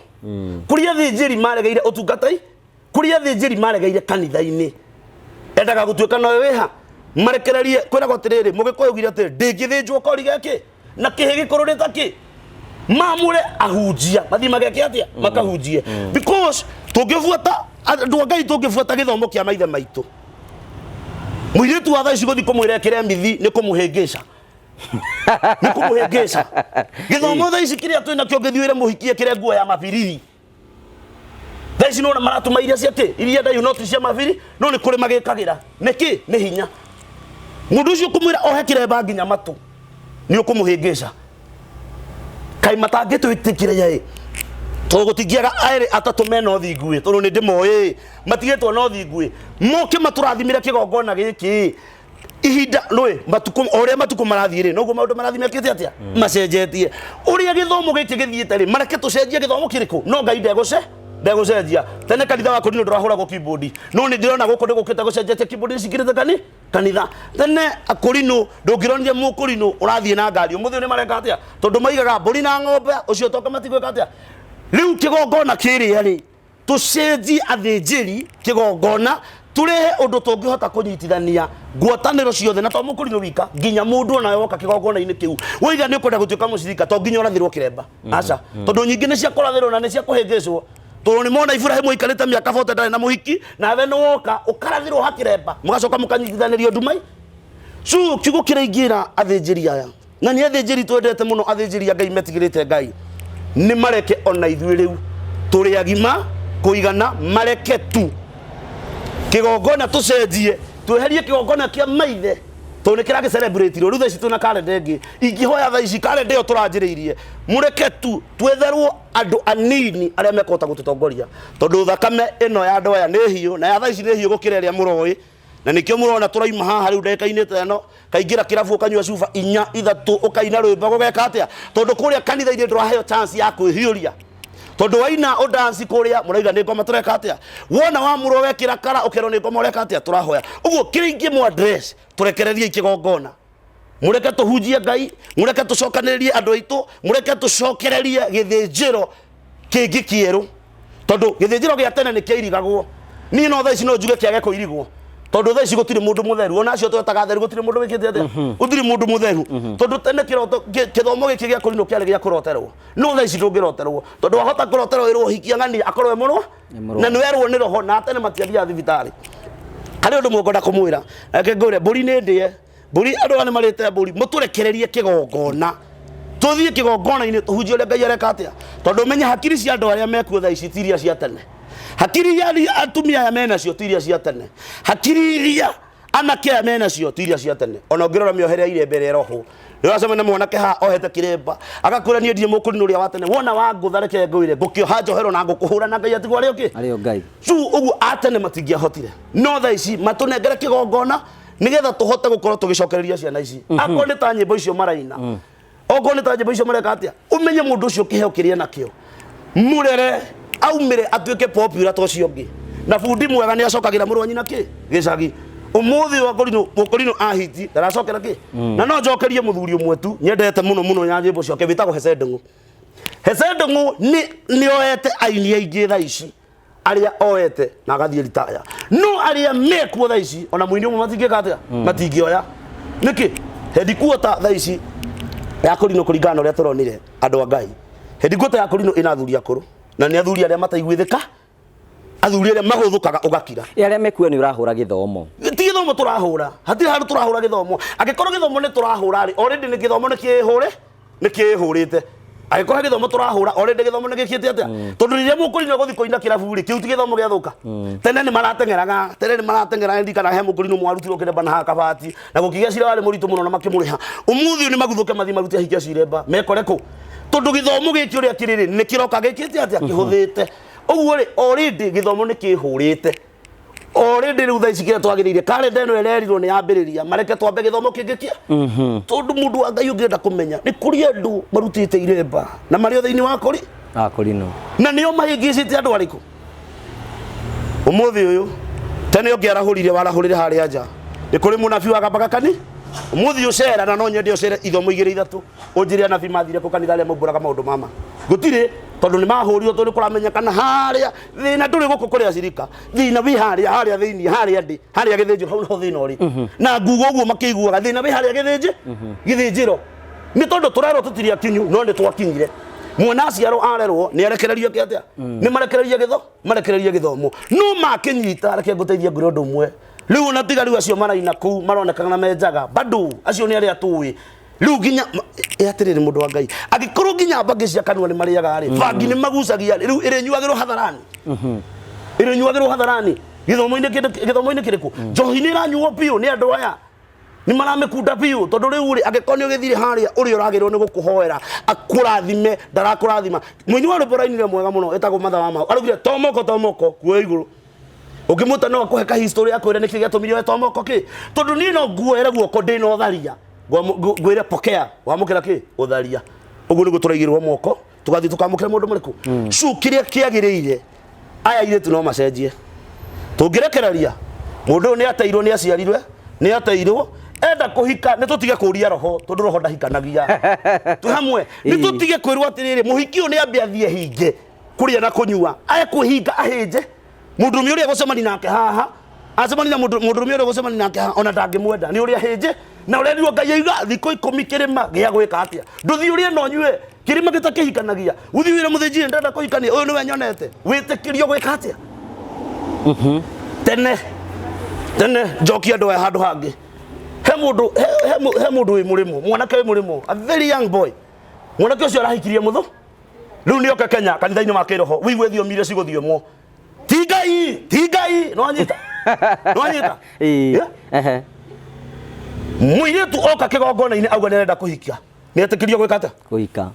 kũrĩ athĩnjĩri maregeire ũtungatai, kũrĩ athĩnjĩri maregeire kanitha-inĩ, endaga gũtuĩka nowe wĩha. Marekererie. Kwĩragwo atĩrĩrĩ, mũgĩkũyũ augire atĩrĩ, ndĩngĩthĩnjwo koriga kĩ na kĩhĩ gĩkũrũrĩte kĩ. Mamũre ahunjia mathiĩ mageke atĩa? Makahunjie, because tũngĩbuata andũ a Ngai, tũngĩbuata gĩthomo kĩa maithe maitũ, mũirĩtu wa thaa ici gũthiĩ kũmwĩra ekĩre mithi nĩ kũmũhĩngĩca, nĩ kũmũhĩngĩca. Gĩthomo thaa ici kĩrĩa twĩ nakĩo, ũngĩthiĩ wĩre mũhiki ekĩre nguo ya mabiriri thaa ici, nona maratuma iria cia kĩ, iria ndaihu, no ti cia mabiri, no nĩ kũrĩ magĩkagĩra. Nĩkĩ? Nĩ hinya. Mũndũ ũcio kũmwĩra ohe kĩremba nginya matũ nĩ ũkũmũhĩngĩca. Kaĩ matangĩtwĩtĩkĩra ĩ, tondũ gũtingĩaga erĩ atatũ mena ũthingu ĩ, tondũ nĩ ndĩmoĩ ĩ, matigĩtwo na ũthingu ĩ, moke matũrathimĩre kĩgongona gĩkĩ ĩ. Ihinda rĩ, matukũ o ũrĩa matukũ marathiĩ rĩ, noguo maũndũ marathiĩ mekĩte atĩa? Macenjetie. Ũrĩa gĩthomo gĩkĩ gĩthiĩte rĩ, mareke tũcenjie gĩthomo kĩrĩkũ, no Ngai ndegũcenjia. Tene kanitha wa kũrinũ ndũrahũragwo keyboard, no nĩ ndĩrona gũkũ nĩ gũkĩte gũcenjetie, keyboard nĩ cingĩrĩte kanitha. Tene akũrinũ ndũngĩronire mũkũrinũ ũrathiĩ na ngari, ũmũthĩ ũyũ nĩ mareka atĩa? Tondũ maigaga mbũri na ng'ombe, ũcio toka matigwĩka atĩa. Rĩu kĩgongona kĩrĩa rĩ, tũcenjie athĩnjĩri kĩgongona, tũrehe ũndũ tũngĩhota kũnyitithania ngwatanĩro ciothe, na to mũkũrinũ wika, nginya mũndũ onawe woka kĩgongona-inĩ kĩu woiga nĩ ũkwenda gũtuĩka mũcirika, to nginya ũrathĩrwo kĩremba, aca, tondũ nyingĩ nĩ cia kũrathĩrwo na nĩ cia kũhĩngĩcwo, tondũ nĩ mona Iburahĩmu aikarĩte mĩaka 40 ndarĩ na mũhiki, nawe nĩ woka ũkarathĩrwo hakĩremba, mũgacoka mũkanyitithanĩrio ndumai. So kiugo kĩrĩa ingĩra athĩnjĩri aya, na nĩ athĩnjĩri twendete mũno, athĩnjĩri a Ngai metigĩrĩte Ngai, nĩ mareke ona ithuĩ rĩu tũrĩ agima kũigana, mareke tu kĩgongona tũcenjie, tweherie kĩgongona kĩa maithe, tondũ nĩ kĩragĩ celebrate rĩu. Thaa ici twĩna kalenda ĩngĩ ingĩhoya thaa ici, kalenda ĩyo tũranjĩrĩirie, mũreke tu twetherwo andũ anini arĩa mekũhota gũtũtongoria, tondũ thakame ĩno ya andũ aya nĩ hiũ, na ya thaa ici nĩ hiũ gũkĩra ĩrĩa mũroĩ. Na nĩkĩo mũrona tũraima haha rĩu ndagĩka-inĩ ta ĩno, kaingĩra kĩrabu, ũkanyua cuba inya ithatũ, ũkaina rwĩmbo gũgeka atĩa, tondũ kũrĩa kanitha-inĩ ndũraheo chance ya kwĩhiũria, tondũ waina ũdanci kũrĩa mũrauga nĩ ngoma tũreka atĩa, wona wamũrwo wekĩra kara ũkerwo nĩ ngoma ũreka atĩa, tũrahoya. Ũguo kĩrĩa ingĩmũ address, tũrekererie kĩgongona, mũreke tũhunjie Ngai, mũreke tũcokanĩrĩrie andũ aitũ, mũreke tũcokererie gĩthĩnjĩro kĩngĩ kĩerũ, tondũ gĩthĩnjĩro gĩa tene nĩ kĩairigagwo. Niĩ no thaa ici no njuge kĩage kũirigwo, tondũ thaa ici gũtirĩ mũndũ mũtheru, ona acio twetaga atheru, gũtirĩ mũndũ wĩkĩte atĩa, gũtirĩ mũndũ mũtheru, tondũ tene kĩroto gĩthomo gĩkĩ gĩa kũrinũ kĩarĩ gĩa kũroterwo, no thaa ici ndũngĩroterwo, tondũ wahota kũroterwo wĩrwo ũhikia ng'ania akorwo e mũrwa na nĩ werwo nĩ roho, na tene matiathiaga thibitarĩ. Harĩ ũndũ mũngwenda kũmwĩra, reke ngwĩre, mbũri nĩ ndĩe mbũri, andũ aya nĩ marĩte mbũri. Mũtũrekererie kĩgongona, tũthiĩ kĩgongona-inĩ tũhunjie ũrĩa Ngai areka atĩa, tondũ menye hakiri cia andũ arĩa mekuo thaa ici ti iria cia tene, hakiri iria atumia aya menacio ti iria cia tene, hakiri iria Anake aya menacio ti iria cia tene. Ona ũngĩrora mĩohere ya iremba ĩrĩa ĩrohwo, nĩũracemania na mwanake haha ohete kĩremba agakwĩra niĩ ndirĩ mũkũrinũ ũrĩa wa tene. Wona wangũtha reke ngwĩre ngũkĩoha njohero na ngũkũhũra na Ngai atigwo arĩ o kĩ? Arĩ o Ngai. Cu ũguo atene matingĩahotire, no thaa ici matũnengere kĩgongona nĩgetha tũhote gũkorwo tũgĩcokereria ciana ici. Akorwo nĩ ta nyĩmbo icio maraina, okorwo nĩ ta nyĩmbo icio mareka atĩa, ũmenye mũndũ ũcio kĩheo kĩrĩa nakĩo, mũrere aumĩre atuĩke popular ta ũcio ũngĩ. Na bundi mwega nĩ acokagĩra mũrũ wa nyina kĩ gĩcagi. Ũmũthĩ ũyũ Akũrinũ, Mũkũrinũ ahiti ndaracokera kĩ. Na no njokerie mũthuri ũmwe tu nyendete mũno mũno ya nyĩmbo ciake wĩtagwo Hece Ndũng'ũ. Hece Ndũng'ũ nĩ nĩoete aini aingĩ thaa ici arĩa oete na agathiĩ ritaya, no arĩa mekuo thaa ici ona mũini ũmwe matingĩka atĩa, matingĩoya. Nĩkĩ headquarter thaa ici ya Kũrinũ, kũringana na ũrĩa tũronire andũ a Ngai, headquarter ya Kũrinũ ĩna athuri akũrũ na nĩ athuri arĩa mataiguĩthĩka, athuri arĩa magũthũkaga ũgakira. Ĩ arĩa mekuo nĩ ũrahũra gĩthomo? Ti gĩthomo tũrahũra, hatirĩ handũ tũrahũra gĩthomo. Angĩkorwo gĩthomo nĩ tũrahũra rĩ, already nĩ gĩthomo nĩ kĩhũre, nĩ kĩhũrĩte. Angĩkorwo he gĩthomo tũrahũra, already gĩthomo nĩ gĩkĩte atĩa? Tondũ rĩrĩa mũkũrinũ gũthiĩ kũina kĩrabu rĩ, kĩu ti gĩthomo gĩathũka. Tene nĩ marateng'eraga, tene nĩ marateng'eraga. Ndirikana he mũkũrinũ mwarutirwo kĩremba na haha kabati na gũkĩgĩa cira warĩ mũritũ mũno na makĩmũrĩha. Ũmũthĩ ũyũ nĩ maguthũke mathiĩ marute ahiki acio iremba mekore kũ? Tondũ gĩthomo gĩkĩ ũrĩa kĩrĩ rĩ, nĩ kĩroka gĩkĩte atĩa? Kĩhũthĩte ũguo rĩ, already gĩthomo nĩ kĩhũrĩte already. Rĩu thaa ici kĩrĩa twagĩrĩire, karenda ĩno ĩrerirwo nĩ yambĩrĩria, mareke twambe gĩthomo kĩngĩ kĩa, tondũ mũndũ wa Ngai ũngĩenda kũmenya nĩ kũrĩ andũ marutĩte iremba na marĩ o thĩinĩ wa kũri Akũrinũ. Na nĩo mahĩngĩcĩte andũ arĩkũ ũmũthĩ ũyũ. Tene ũngĩarahũrire warahũrĩre harĩa nja, nĩ kũrĩ mũnabii wagambaga kani. Ũmũthĩ ũcera na no nyende ũcere ithomo igĩrĩ ithatũ, ũnjĩre anabii mathire kũ kanitha arĩa maumbũraga maũndũ mama. Gũtirĩ, tondũ nĩ mahũrirwo, tondũ nĩ kũramenyekana harĩa thĩna ndũrĩ gũkũ kũrĩ acirika, thĩna wĩ harĩa harĩa thĩinĩ, harĩa ndĩ harĩa gĩthĩnjĩro, hau nĩho thĩna ũrĩ. Na nguga ũguo makĩiguaga thĩna wĩ harĩa gĩthĩnjĩro, nĩ tondũ tũrerwo tũtirĩ akinyu, no nĩ twakinyire. Mwana aciarwo arerwo nĩ arekererio kĩ atĩa? Nĩ marekereria gĩtho, marekereria gĩthomo, no makĩnyita. Reke ngũteithie ngwĩre ũndũ ũmwe rĩu, ona tiga rĩu acio maraina kũu maronekana na menjaga bado, acio nĩ arĩa tũĩ rĩu nginya ĩ atĩrĩrĩ, mũndũ wa Ngai, angĩkorwo nginya mbangĩ cia kanua nĩ marĩaga rĩ, bangi nĩ magucagia rĩ, rĩu ĩrĩnyuagĩrwo hadharani, ĩrĩnyuagĩrwo hadharani gĩthomo-inĩ gĩthomo-inĩ kĩrĩkũ? Njohi nĩ ĩranyuo biũ nĩ andũ aya, nĩ maramĩkunda biũ, tondũ rĩu rĩ, angĩkorwo nĩ ũgĩthire harĩa ũrĩa ũragĩrwo nĩ gũkũhoera akũrathime, ndarakũrathima. Mũini wa rwĩmbo rainire mwega mũno ĩtagwo Matha wa Mau araugire tomoko tomoko kuoya igũrũ. Ũngĩmũta no akũhe ka history, akwĩre nĩkĩ gĩatũmire oe tomoko kĩ, tondũ niĩ no nguoere guoko ndĩna ũtharia, ngwĩre pokea, wamũkĩra kĩ ũtharia. Ũguo nĩguo tũraigĩrwo moko tũgathiĩ tũkamũkĩra mũndũ mũrĩkũ cu kĩrĩa kĩagĩrĩire. Aya airĩtu no macenjie tũngĩrekereria. Mũndũ ũyũ nĩ ateirwo, nĩ aciarirwe nĩ ateirwo, enda kũhika, nĩ tũtige kũria roho, tondũ roho ndahikanagia. Twĩ hamwe? Nĩ tũtige kwĩrwo atĩrĩrĩ, mũhiki ũyũ nĩ ambe athiĩ hinge kũrĩa na kũnyua, aye kwĩhinga ahĩnje mũndũrũme ũrĩa egũcemania nake haha, acemania na mũndũrũme ũrĩa egũcemania nake haha, ona ndangĩmwenda nĩ ũrĩa ahĩnje na ũrerirwo Ngai aiga thikũ 10 kĩrĩma gĩa gwĩka atĩa. Ndũthiĩ ũrĩe na ũnyue, kĩrĩma gĩtakĩhikanagia. Ũthiĩ wĩre mũthĩnjĩri ndĩrenda kũhikania, ũyũ nĩwe nyonete, wĩtĩkĩrio gwĩka atĩa? Tene tene njokia andũ aya handũ hangĩ. He mũndũ he mũndũ wĩ mũrĩmo, mwanake wĩ mũrĩmo, a very young boy. Mwanake ũcio arahikirie mũthũ, rĩu nĩoke Kenya kanitha-inĩ wa kĩroho, wĩigue thiomi iria cigũthiomwo. Ti Ngai, ti Ngai, nĩwanyita, nĩwanyita? Ĩĩ. Yeah? Ehe. Mũirĩtu oka kĩgongona-inĩ auga nĩarenda kũhikia, nĩetĩkĩrio gwĩka atĩa? Kũhika.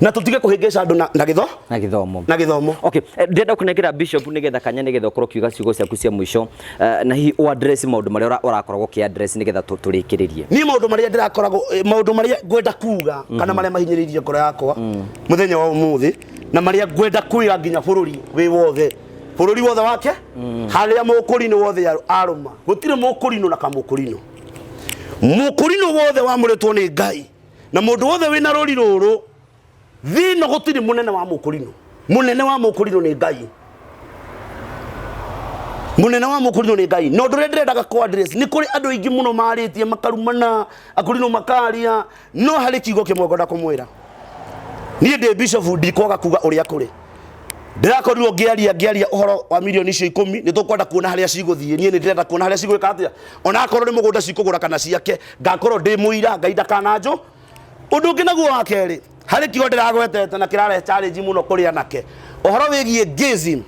Na tũtige kũhĩngĩca andũ na gĩtho Na gĩthomo. Na gĩthomo. Okay, ndĩrenda kũnengera bishop nĩgetha kanya nĩgetha ũkorwo ũkiuga ciugo ciaku cia mũico, na hihi ũ address maũndũ marĩa ũrakoragwo ũkĩ address nĩgetha tũrĩkĩrĩrie. Niĩ maũndũ marĩa ndĩrakoragwo, maũndũ marĩa ngwenda kuga kana marĩa mahinyĩrĩirie ngoro yakwa mũthenya wa ũmũthĩ na marĩa ngwenda kwĩra nginya bũrũri wĩ wothe, bũrũri wothe wake harĩa mũkũrinũ wothe arũma, gũtirĩ mũkũrinũ na kamũkũrinũ, mũkũrinũ wothe wamũrĩtwo nĩ Ngai na mũndũ wothe wĩna rũri rũrũ thĩno, gũtirĩ mũnene wa mũkũrinũ. Mũnene wa mũkũrinũ nĩ Ngai, mũnene wa mũkũrinũ nĩ Ngai. Na ũndũ ũrĩa ndĩrendaga kũ address, nĩ kũrĩ andũ aingĩ mũno marĩtie makarumana akũrinũ makaria, no harĩ kiugo kĩmwe ngwenda kũmwĩra. Niĩ ndĩ bishop, ndikwaga kuga ũrĩa kũrĩ. Ndĩrakorirwo ngĩaria ũhoro wa mirioni icio 10, nĩ tũkwenda kuona harĩa cigũthiĩ. Niĩ nĩ ndĩrenda kuona harĩa cigwĩka atĩa, ona akorwo nĩ mũgũnda cikũgũra kana ciake, ngakorwo ndĩ mũira. Ngai ndakananjũ. Ũndũ ũngĩ naguo wa kerĩ, harĩ kiugo ndĩragwetete na kĩrarehe challenge mũno kũrĩ anake, ũhoro wĩgiĩ gayism.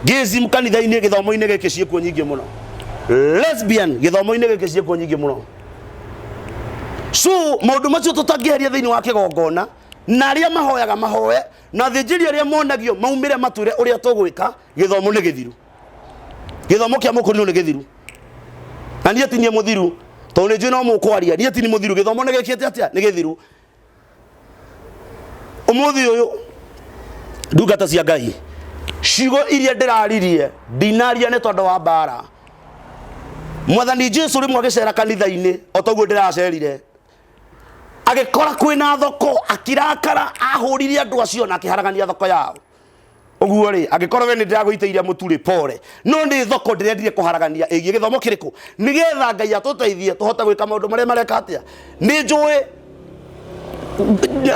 Gayism kanitha-inĩ gĩthomo-inĩ gĩkĩ ciĩkuo nyingĩ mũno. Lesbian gĩthomo-inĩ gĩkĩ ciĩkuo nyingĩ mũno. So maũndũ macio tũtangĩeheria thĩinĩ wa kĩgongona, na arĩa mahoyaga mahoe, na athĩnjĩri arĩa monagio maumĩre matwĩre ũrĩa tũgwĩka, gĩthomo nĩ gĩthiru. Gĩthomo kĩa mũkũrinũ nĩ gĩthiru. Na niĩ ti niĩ mũthiru, tondũ nĩ njũĩ no mũkwaria, niĩ ti niĩ mũthiru, gĩthomo nĩ gĩkĩte atĩa? Nĩ gĩthiru. Ũmũthĩ ũyũ ndungata cia Ngai, ciugo iria ndĩraririe ndinaria nĩ tondũ wa mbara. Mwathani Jesu rĩmwe agĩcera kanitha-inĩ o toguo ndĩracerire, agĩkora kwĩna thoko, akĩrakara, ahũrire andũ acio na akĩharagania thoko yao. Ũguo rĩ, angĩkorwo we nĩ ndĩragũitĩirie mũtu rĩ, pore. No nĩ thoko ndĩrendire kũharagania ĩgiĩ gĩthomo kĩrĩkũ? Nĩgetha Ngai atũteithie tũhote gwĩka maũndũ marĩa mareka atĩa? Nĩ njũĩ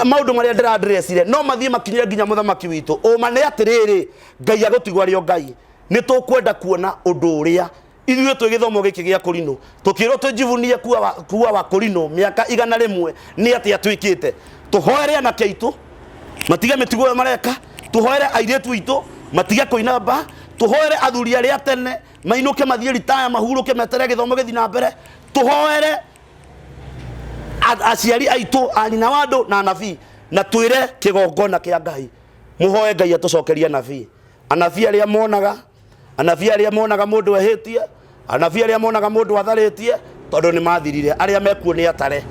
maũndũ marĩa ndĩrandĩrecire no mathiĩ makinyĩre nginya mũthamaki witũ. Ũma nĩ atĩrĩrĩ, Ngai agũtigwo arĩ o Ngai. Nĩ tũkwenda kuona ũndũ ũrĩa ithuĩ twĩ gĩthomo gĩkĩ gĩa kũrinũ tũkĩrwo twĩjivunie kuwa wa kũrinũ mĩaka 100 nĩ atĩa twĩkĩte. Tũhoere anake aitũ matige mĩtugo ĩyo mareka, tũhoere airĩtu aitũ matige kũina mba, tũhoere athuri arĩa tene mainũke mathiĩ ritaya mahurũke metere gĩthomo gĩthiĩ na mbere, tũhoere aciari aitũ a nyina wa andũ na anabii, na twĩre kĩgongona kĩa Ngai mũhoe Ngai atũcokerie anabii, anabii arĩa monaga, anabii arĩa monaga mũndũ ehĩtie, anabii arĩa monaga mũndũ atharĩtie, tondũ nĩ mathirire, arĩa mekuo nĩ atare.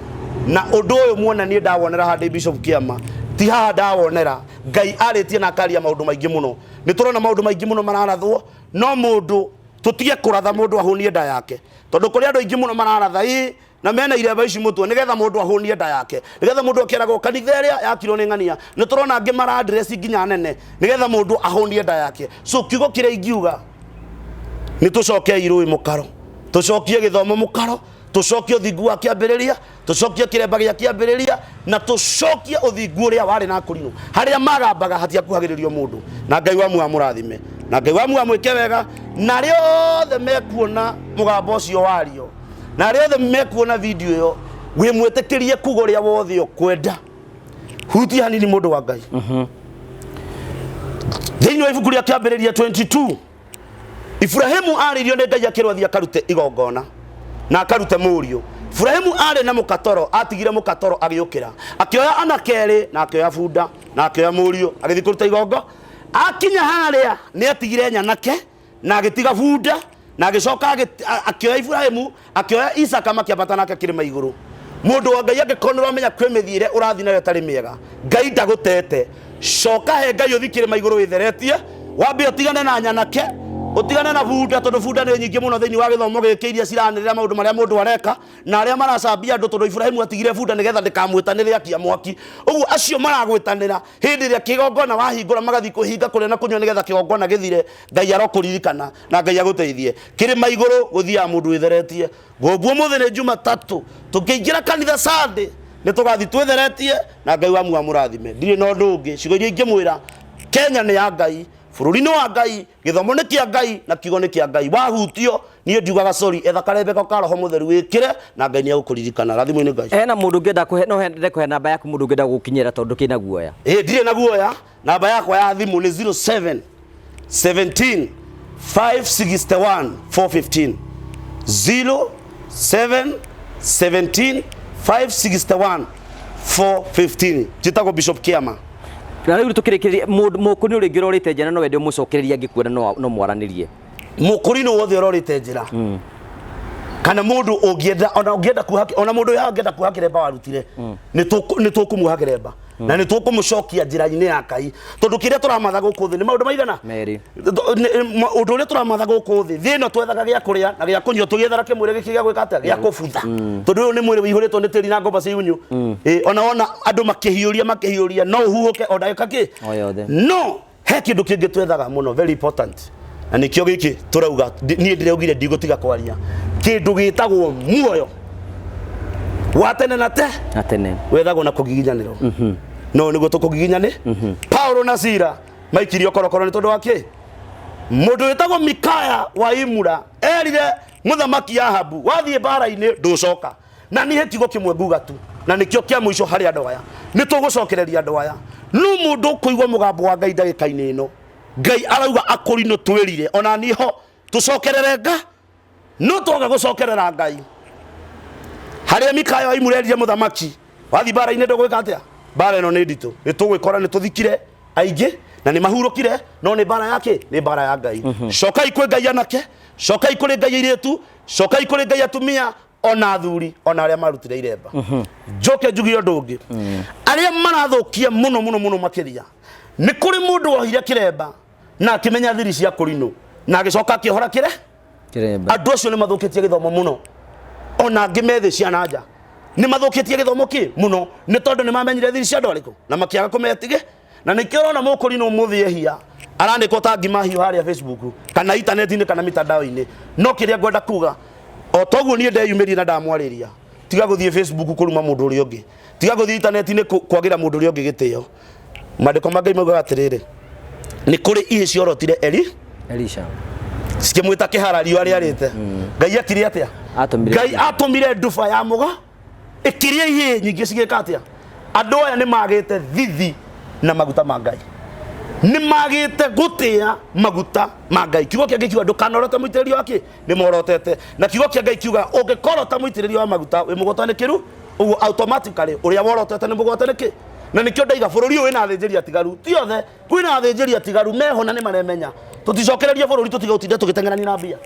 Na ũndũ ũyũ muona niĩ ndawonera haha ndĩ Bishop Kĩama, ti haha ndawonera, Ngai arĩtie na akaria maũndũ maingĩ mũno. Nĩ tũrona maũndũ maingĩ mũno mararathwo, no mũndũ tũtige kũratha mũndũ ahũnie nda yake, tondũ kũrĩ andũ aingĩ mũno mararatha ĩ na mena iremba ici mũtwe nĩgetha mũndũ ahũnie nda yake, nĩgetha mũndũ akeragwo kanitha ĩrĩa yakirwo nĩ ng'ania. Nĩ tũrona angĩ maradress nginya nene nĩgetha mũndũ ahũnie nda yake. So kiugo kĩrĩa ingiuga nĩ tũcoke irũĩ mũkaro, tũcokie gĩthomo mũkaro, tũcokie ũthingu wa kĩambĩrĩria, tũcokie kĩremba gĩa kĩambĩrĩria, na tũcokie ũthingu ũrĩa warĩ na kũrinũ harĩa magambaga hatiakuhagĩrĩrio mũndũ. Na Ngai wa muoyo amũrathime, na Ngai wa muoyo amwĩke wega, na arĩa othe mekuona mũgambo ũcio wario, na arĩa othe mekuona video ĩyo, wĩmwĩtĩkĩrie kuga ũrĩa wothe ũkwenda. Hutia hanini mũndũ wa Ngai. Thĩinĩ wa ibuku rĩa kĩambĩrĩria 22, Ibrahimu arĩirio nĩ Ngai akĩrwo athiĩ akarute igongona na akarute mũriũ. Ibrahimu arĩ na mũkatoro, atigire mũkatoro agĩũkĩra, akĩoya anake erĩ na akĩoya bunda na akĩoya mũriũ agĩthiĩ kũruta igongo. Akinya harĩa nĩ atigire nyanake na agĩtiga bunda na agĩcoka akĩoya Ibrahimu akĩoya Isaka makĩambata nake kĩrĩma igũrũ. Mũndũ wa Ngai, angĩkorwo nĩ ũramenya kwĩ mĩthiĩre ũrathiĩ nayo ĩtarĩ mĩega, Ngai ndagũtete, coka he Ngai ũthiĩ kĩrĩma igũrũ wĩtheretie, wambe ũtigane na nyanake, ũtigane na bunda, tondũ bunda nĩ nyingĩ mũno thĩinĩ wa gĩthomo gĩkĩ iria ciranĩrĩra maũndũ marĩa mũndũ areka na arĩa maracambia andũ, tondũ Ibrahimu atigire bunda nĩgetha ndĩkamwĩtanĩre akia mwaki. Ũguo acio maragwĩtanĩra hĩndĩ ĩrĩa kĩgongona wahingũra magathiĩ kũhinga kũrĩa na kũnyua nĩgetha kĩgongona gĩthire. Ngai arokũririkana na Ngai agũteithie. Kĩrĩma igũrũ gũthiaga mũndũ wĩtheretie. Ngũmbu ũmũthĩ nĩ Jumatatũ, tũkĩingĩra kanitha Sunday nĩ tũgathiĩ twĩtheretie na Ngai wa muoyo amũrathime. Ndirĩ na ũndũ ũngĩ, ciugo iria ingĩmwĩra, Kenya nĩ ya Ngai, bũrũri nĩ wa Ngai, gĩthomo nĩ kĩa Ngai na kiugo nĩ kĩa Ngai. Wahutio niĩ ndiugaga sorry, etha karembeko ka Roho Mũtheru wĩkĩre na Ngai nĩ egũkũririkana. Rathimwo nĩ Ngai. Hena mũndũ ũngĩenda kũhe, no hende kũhe namba yaku mũndũ ũngĩenda gũgũkinyĩra tondũ kĩna guoya. Ĩ, ndirĩ na guoya. Namba yakwa ya thimũ nĩ 07 17 561 415. 07 17 561 415. Njĩtagwo Bishop Kĩama. Na rĩu tũkĩrĩkĩrĩria, mũkũrinũ rĩngĩ ũrorĩte njĩra no wende ũmũcokererie angĩkuona no mwaranĩrie. Mũkũrinũ wothe ũrorĩte njĩra kana mũndũ ũngĩenda, ona ũngĩenda kuoha, ona mũndũ ũyũ angĩenda kuoha kĩremba warutire, nĩ tũkũmuoha kĩremba na nĩ tũkũmũcokia njĩra-inĩ ya Ngai, tondũ kĩrĩa tũramatha gũkũ thĩ nĩ maũndũ maigana Merĩ. Ũndũ ũrĩa tũramatha gũkũ thĩ, thĩ ĩno twethaga gĩa kũrĩa na gĩa kũnyua, tũgĩethara kĩmwĩrĩ gĩkĩ gĩa gwĩka atĩa, gĩa kũbutha, tondũ ũyũ nĩ mwĩrĩ ũihũrĩtwo nĩ tĩri na ngomba cia igunyũ. Ĩ, ona wona andũ makĩhiũria makĩhiũria no ũhuhũke o ndagĩka kĩ O yothe. No he kĩndũ kĩngĩ twethaga mũno, very important, na nĩkĩo gĩkĩ tũrauga. Niĩ ndĩraugire ndigũtiga kwaria kĩndũ gĩtagwo muoyo wa tene na te Na tene. Wethagwo na kũgiginyanĩrwo. No nĩguo tũkũgiginyane. Paulo na Sila maikirio korokoro nĩ tondũ wa kĩ? Mũndũ wĩtagwo Mikaya wa Imura erire mũthamaki Ahabu, wathiĩ mbara-inĩ ndũcoka. Na niĩ he kiugo kĩmwe nguga tu, na nĩkĩo kĩa mũico harĩ andũ aya. Nĩ tũgũcokereria andũ aya. No mũndũ ũkũigua mũgambo wa Ngai ndagĩka-inĩ ĩno, Ngai arauga akũrinũ twĩrire ona niĩ ho tũcokerere nga no twaga gũcokerera Ngai harĩa Mikayo aimũrerire mũthamaki wathi mbara-inĩ ndũgwĩka atĩa mbara ĩno nĩ nditũ nĩ tũgwĩkora nĩ tũthikire aingĩ na nĩ mahurũkire no nĩ mbara yake nĩ mbara ya Ngai. Cokai kwĩ Ngai anake, cokai kũrĩ Ngai airĩtu, cokai kũrĩ Ngai atumia ona athuri ona arĩa marutire iremba. Njoke njuge ũndũ ũngĩ, arĩa marathũkia mũno mũno mũno makĩria nĩ kũrĩ mũndũ wohire kĩremba na akĩmenya thiri cia kũrinũ na agĩcoka akĩohora kĩre Kĩremba. Andũ acio nĩ mathũkĩtie gĩthomo mũno, ona angĩ methĩ ciana nja nĩ mathũkĩtie gĩthomo kĩ mũno nĩ tondũ nĩ mamenyire thiri cia andũ arĩkũ na makĩaga kũmetige. Na nĩkĩo ũrona mũkũrinũ ũmũthĩ ehia aranĩkwo ta ngima hiũ harĩa Facebook kana intaneti-inĩ kana mitandao-inĩ. No kĩrĩa ngwenda kuga, o toguo niĩ ndeyumĩria na ndamwarĩria, tiga gũthiĩ Facebook kũruma mũndũ ũrĩa ũngĩ, tiga gũthiĩ intaneti-inĩ kwagĩra mũndũ ũrĩa ũngĩ gĩtĩo. Maandĩko ma Ngai maugaga atĩrĩrĩ, nĩ kũrĩ ihĩ ciorotire Eli Elisha cikĩmwĩta kĩhara riũa rĩarĩte. Ngai ekire atĩa? Atũmire Ngai atũmire nduba ya mũga ĩkĩrĩa ihĩ nyingĩ cigĩka atĩa? Andũ aya nĩ magĩte thithi na maguta ma Ngai, nĩ magĩte gũtĩa maguta ma Ngai. Kiugo kĩa Ngai kiuga ndũkanorota mũitĩrĩrio wa kĩ nĩ morotete, na kiugo kĩa Ngai kiuga ũngĩkorota mũitĩrĩrio wa maguta wĩ mũgwate nĩ kĩru ũguo automatically ũrĩa worotete nĩ mũgwate nĩ kĩ. Na nĩkĩo ndaiga bũrũri ũyũ wĩna athĩnjĩri atigaru, ti othe, kwĩna athĩnjĩri atigaru meho na nĩ maremenya. Tũticokererie bũrũri tũtige gũtinda tũgĩteng'erania na mbia.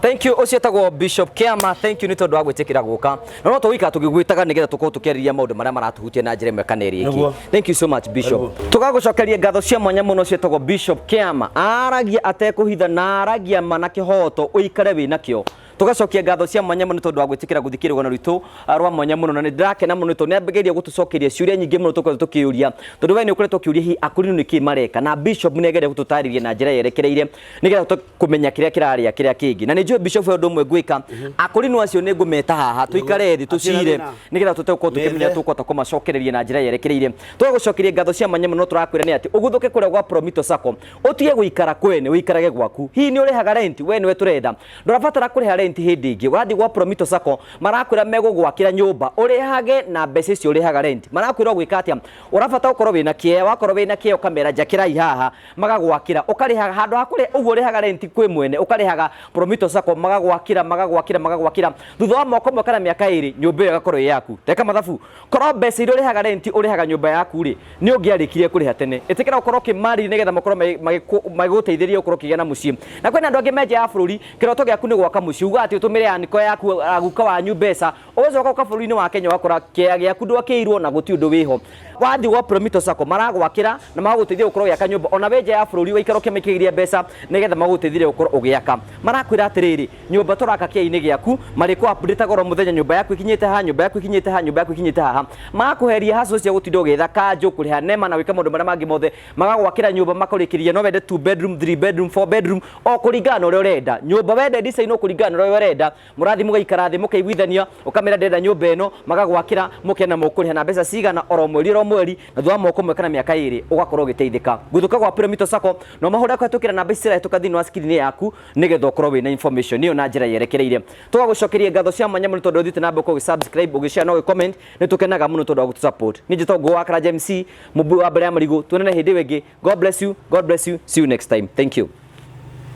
Thank you. Ũcio etagwo Bishop Kiama. Thank you nĩ tondũ wa gwĩtĩkĩra gũka. Na no tũgũikara tũgĩgwĩtaga nĩgetha tũkorwo tũkĩarĩrĩria maũndũ marĩa maratũhutia na njĩra ĩmwe kana ĩrĩa ĩngĩ. Nĩguo. Thank you so much, Bishop. Tũgagũcokeria ngatho cia mwanya mũno. Ũcio etagwo Bishop Kiama. Aragia atekũhitha na aragia ma na kĩhoto ũikare wĩ nakĩo. Tũgacokia ngatho cia mwanya mũno tondũ wa gwĩtĩkĩra gũthikĩrĩria rũgano rwitũ rwa mwanya mũno, na nĩ ndĩrakena mũno tondũ nĩ ambĩrĩria gũtũcokeria ciũria nyingĩ mũno tũkoretwo tũkĩũria, tondũ we nĩ ũkoretwo ũkĩũria hihi akũrinũ nĩ kĩĩ mareka, na Bishop nĩ ageria gũtũtarĩria na njĩra yerekereire nĩgetha tũhote kũmenya kĩrĩa kĩrarĩa kĩrĩa kĩngĩ. Na nĩ njũĩ Bishop he ũndũ ũmwe ngwĩka, akũrinũ acio nĩ ngũmeta haha tũikare thĩ tũcire nĩgetha tũhote gũkorwo tũkĩmenya Methe. tũkũhota kũmacokereria na njĩra yerekereire. Tũgagũcokeria ngatho cia mwanya mũno. Tũrakwĩra nĩ atĩ ũguthũke kũrĩa gwa Promito Sacco, ũtige gũikara kwene, ũikarage gwaku. Hihi nĩ ũrĩhaga rent? We nĩwe tũretha. Ndũrabatara kũrĩha rent hĩndĩ ĩngĩ. Ũrathiĩ gwa Promito Sacco, marakwĩra megũgwakĩra nyũmba ũrĩhage na mbeca icio ũrĩhaga rent. Marakwĩra ũgwĩka atĩa? Ũrabatara gũkorwo wĩna kĩea. Wakorwo wĩna kĩea ũkamera njakĩrai haha, magagwakĩra, ũkarĩhaga handũ ha kũrĩha ũguo ũrĩhaga rent kwĩ mwene, ũkarĩhaga Promito Sacco, magagwakĩra, magagwakĩra, magagwakĩra. Thutha wa mwaka ũmwe kana mĩaka 2 nyũmba ĩyo ĩgakorwo ĩ yaku. Teka mathabu, korwo mbeca iria ũrĩhaga rent ũrĩhaga nyũmba yaku rĩ, nĩ ũngĩarĩkirie kũrĩha tene. Ĩtĩkĩra gũkorwo ũkĩmarĩria nĩgetha makorwo magĩgũteithĩrĩria gũkorwo ũkĩgĩa na mũciĩ. Na kwĩna andũ angĩ me nja ya bũrũri, kĩroto gĩaku nĩ gwaka mũciĩ, ugaga atĩ ũtũmĩre aniko yaku, guka wanyu mbeca, ũgacoka ũka bũrũri-inĩ wa Kenya ũgakora kĩea gĩaku ndwakĩirwo na gũtirĩ ũndũ wĩho. Wathiĩ gwa Promito Sacco maragwakĩra na magagũteithia gũkorwo ũgĩaka nyũmba ona wĩ nja ya bũrũri, ũgaikara ũkĩmaikagĩria mbeca nĩgetha magũteithĩrĩrie gũkorwo ũgĩaka. Marakwĩra atĩrĩrĩ, nyũmba tũraka kĩea-inĩ gĩaku, marĩkũ update oro mũthenya, nyũmba yaku ĩkinyĩte haha, nyũmba yaku ĩkinyĩte haha, nyũmba yaku ĩkinyĩte haha. Magakũheria hassle cia gũtinda ũgĩetha kanjũ, kũrĩha nema na gwĩka maũndũ marĩa mangĩ mothe. Magagwakĩra nyũmba makũrĩkĩria, no wende 2 bedroom, 3 bedroom, 4 bedroom, o kũringana na ũrĩa ũrenda. Nyũmba wende design o kũringana na ũrĩa ũrenda. Mũrathiĩ mũgaikara thĩ mũkaiguithania, ũkamĩra ndĩrenda nyũmba ĩno, magagwakĩra, mũkena mũkũrĩha na mbeca cigana oro mweri oro mweri, na thutha wa mwaka ũmwe kana mĩaka 2 ũgakorwo ũgĩteithĩka. Guthũka gwa Promito Sacco no mahũre kũhetũkĩra namba ici cirahĩtũka thĩinĩ wa screen yaku nĩgetha ũkorwo wĩna information ĩyo na njĩra yerekereire. Tũgagũcokeria ngatho cia mwanya mũno tondũ ũthiĩte na mbere ũgĩ subscribe, ũgĩ share na ũgĩ comment. Nĩ tũkenaga mũno tondũ wa gũtũ support. Niĩ njĩtagwo Ngũgĩ wa Karanja MC, mũmbui wa mbere ya marigũ. Tuonane hĩndĩ ĩyo ĩngĩ. God bless you, God bless you. See you next time. Thank you.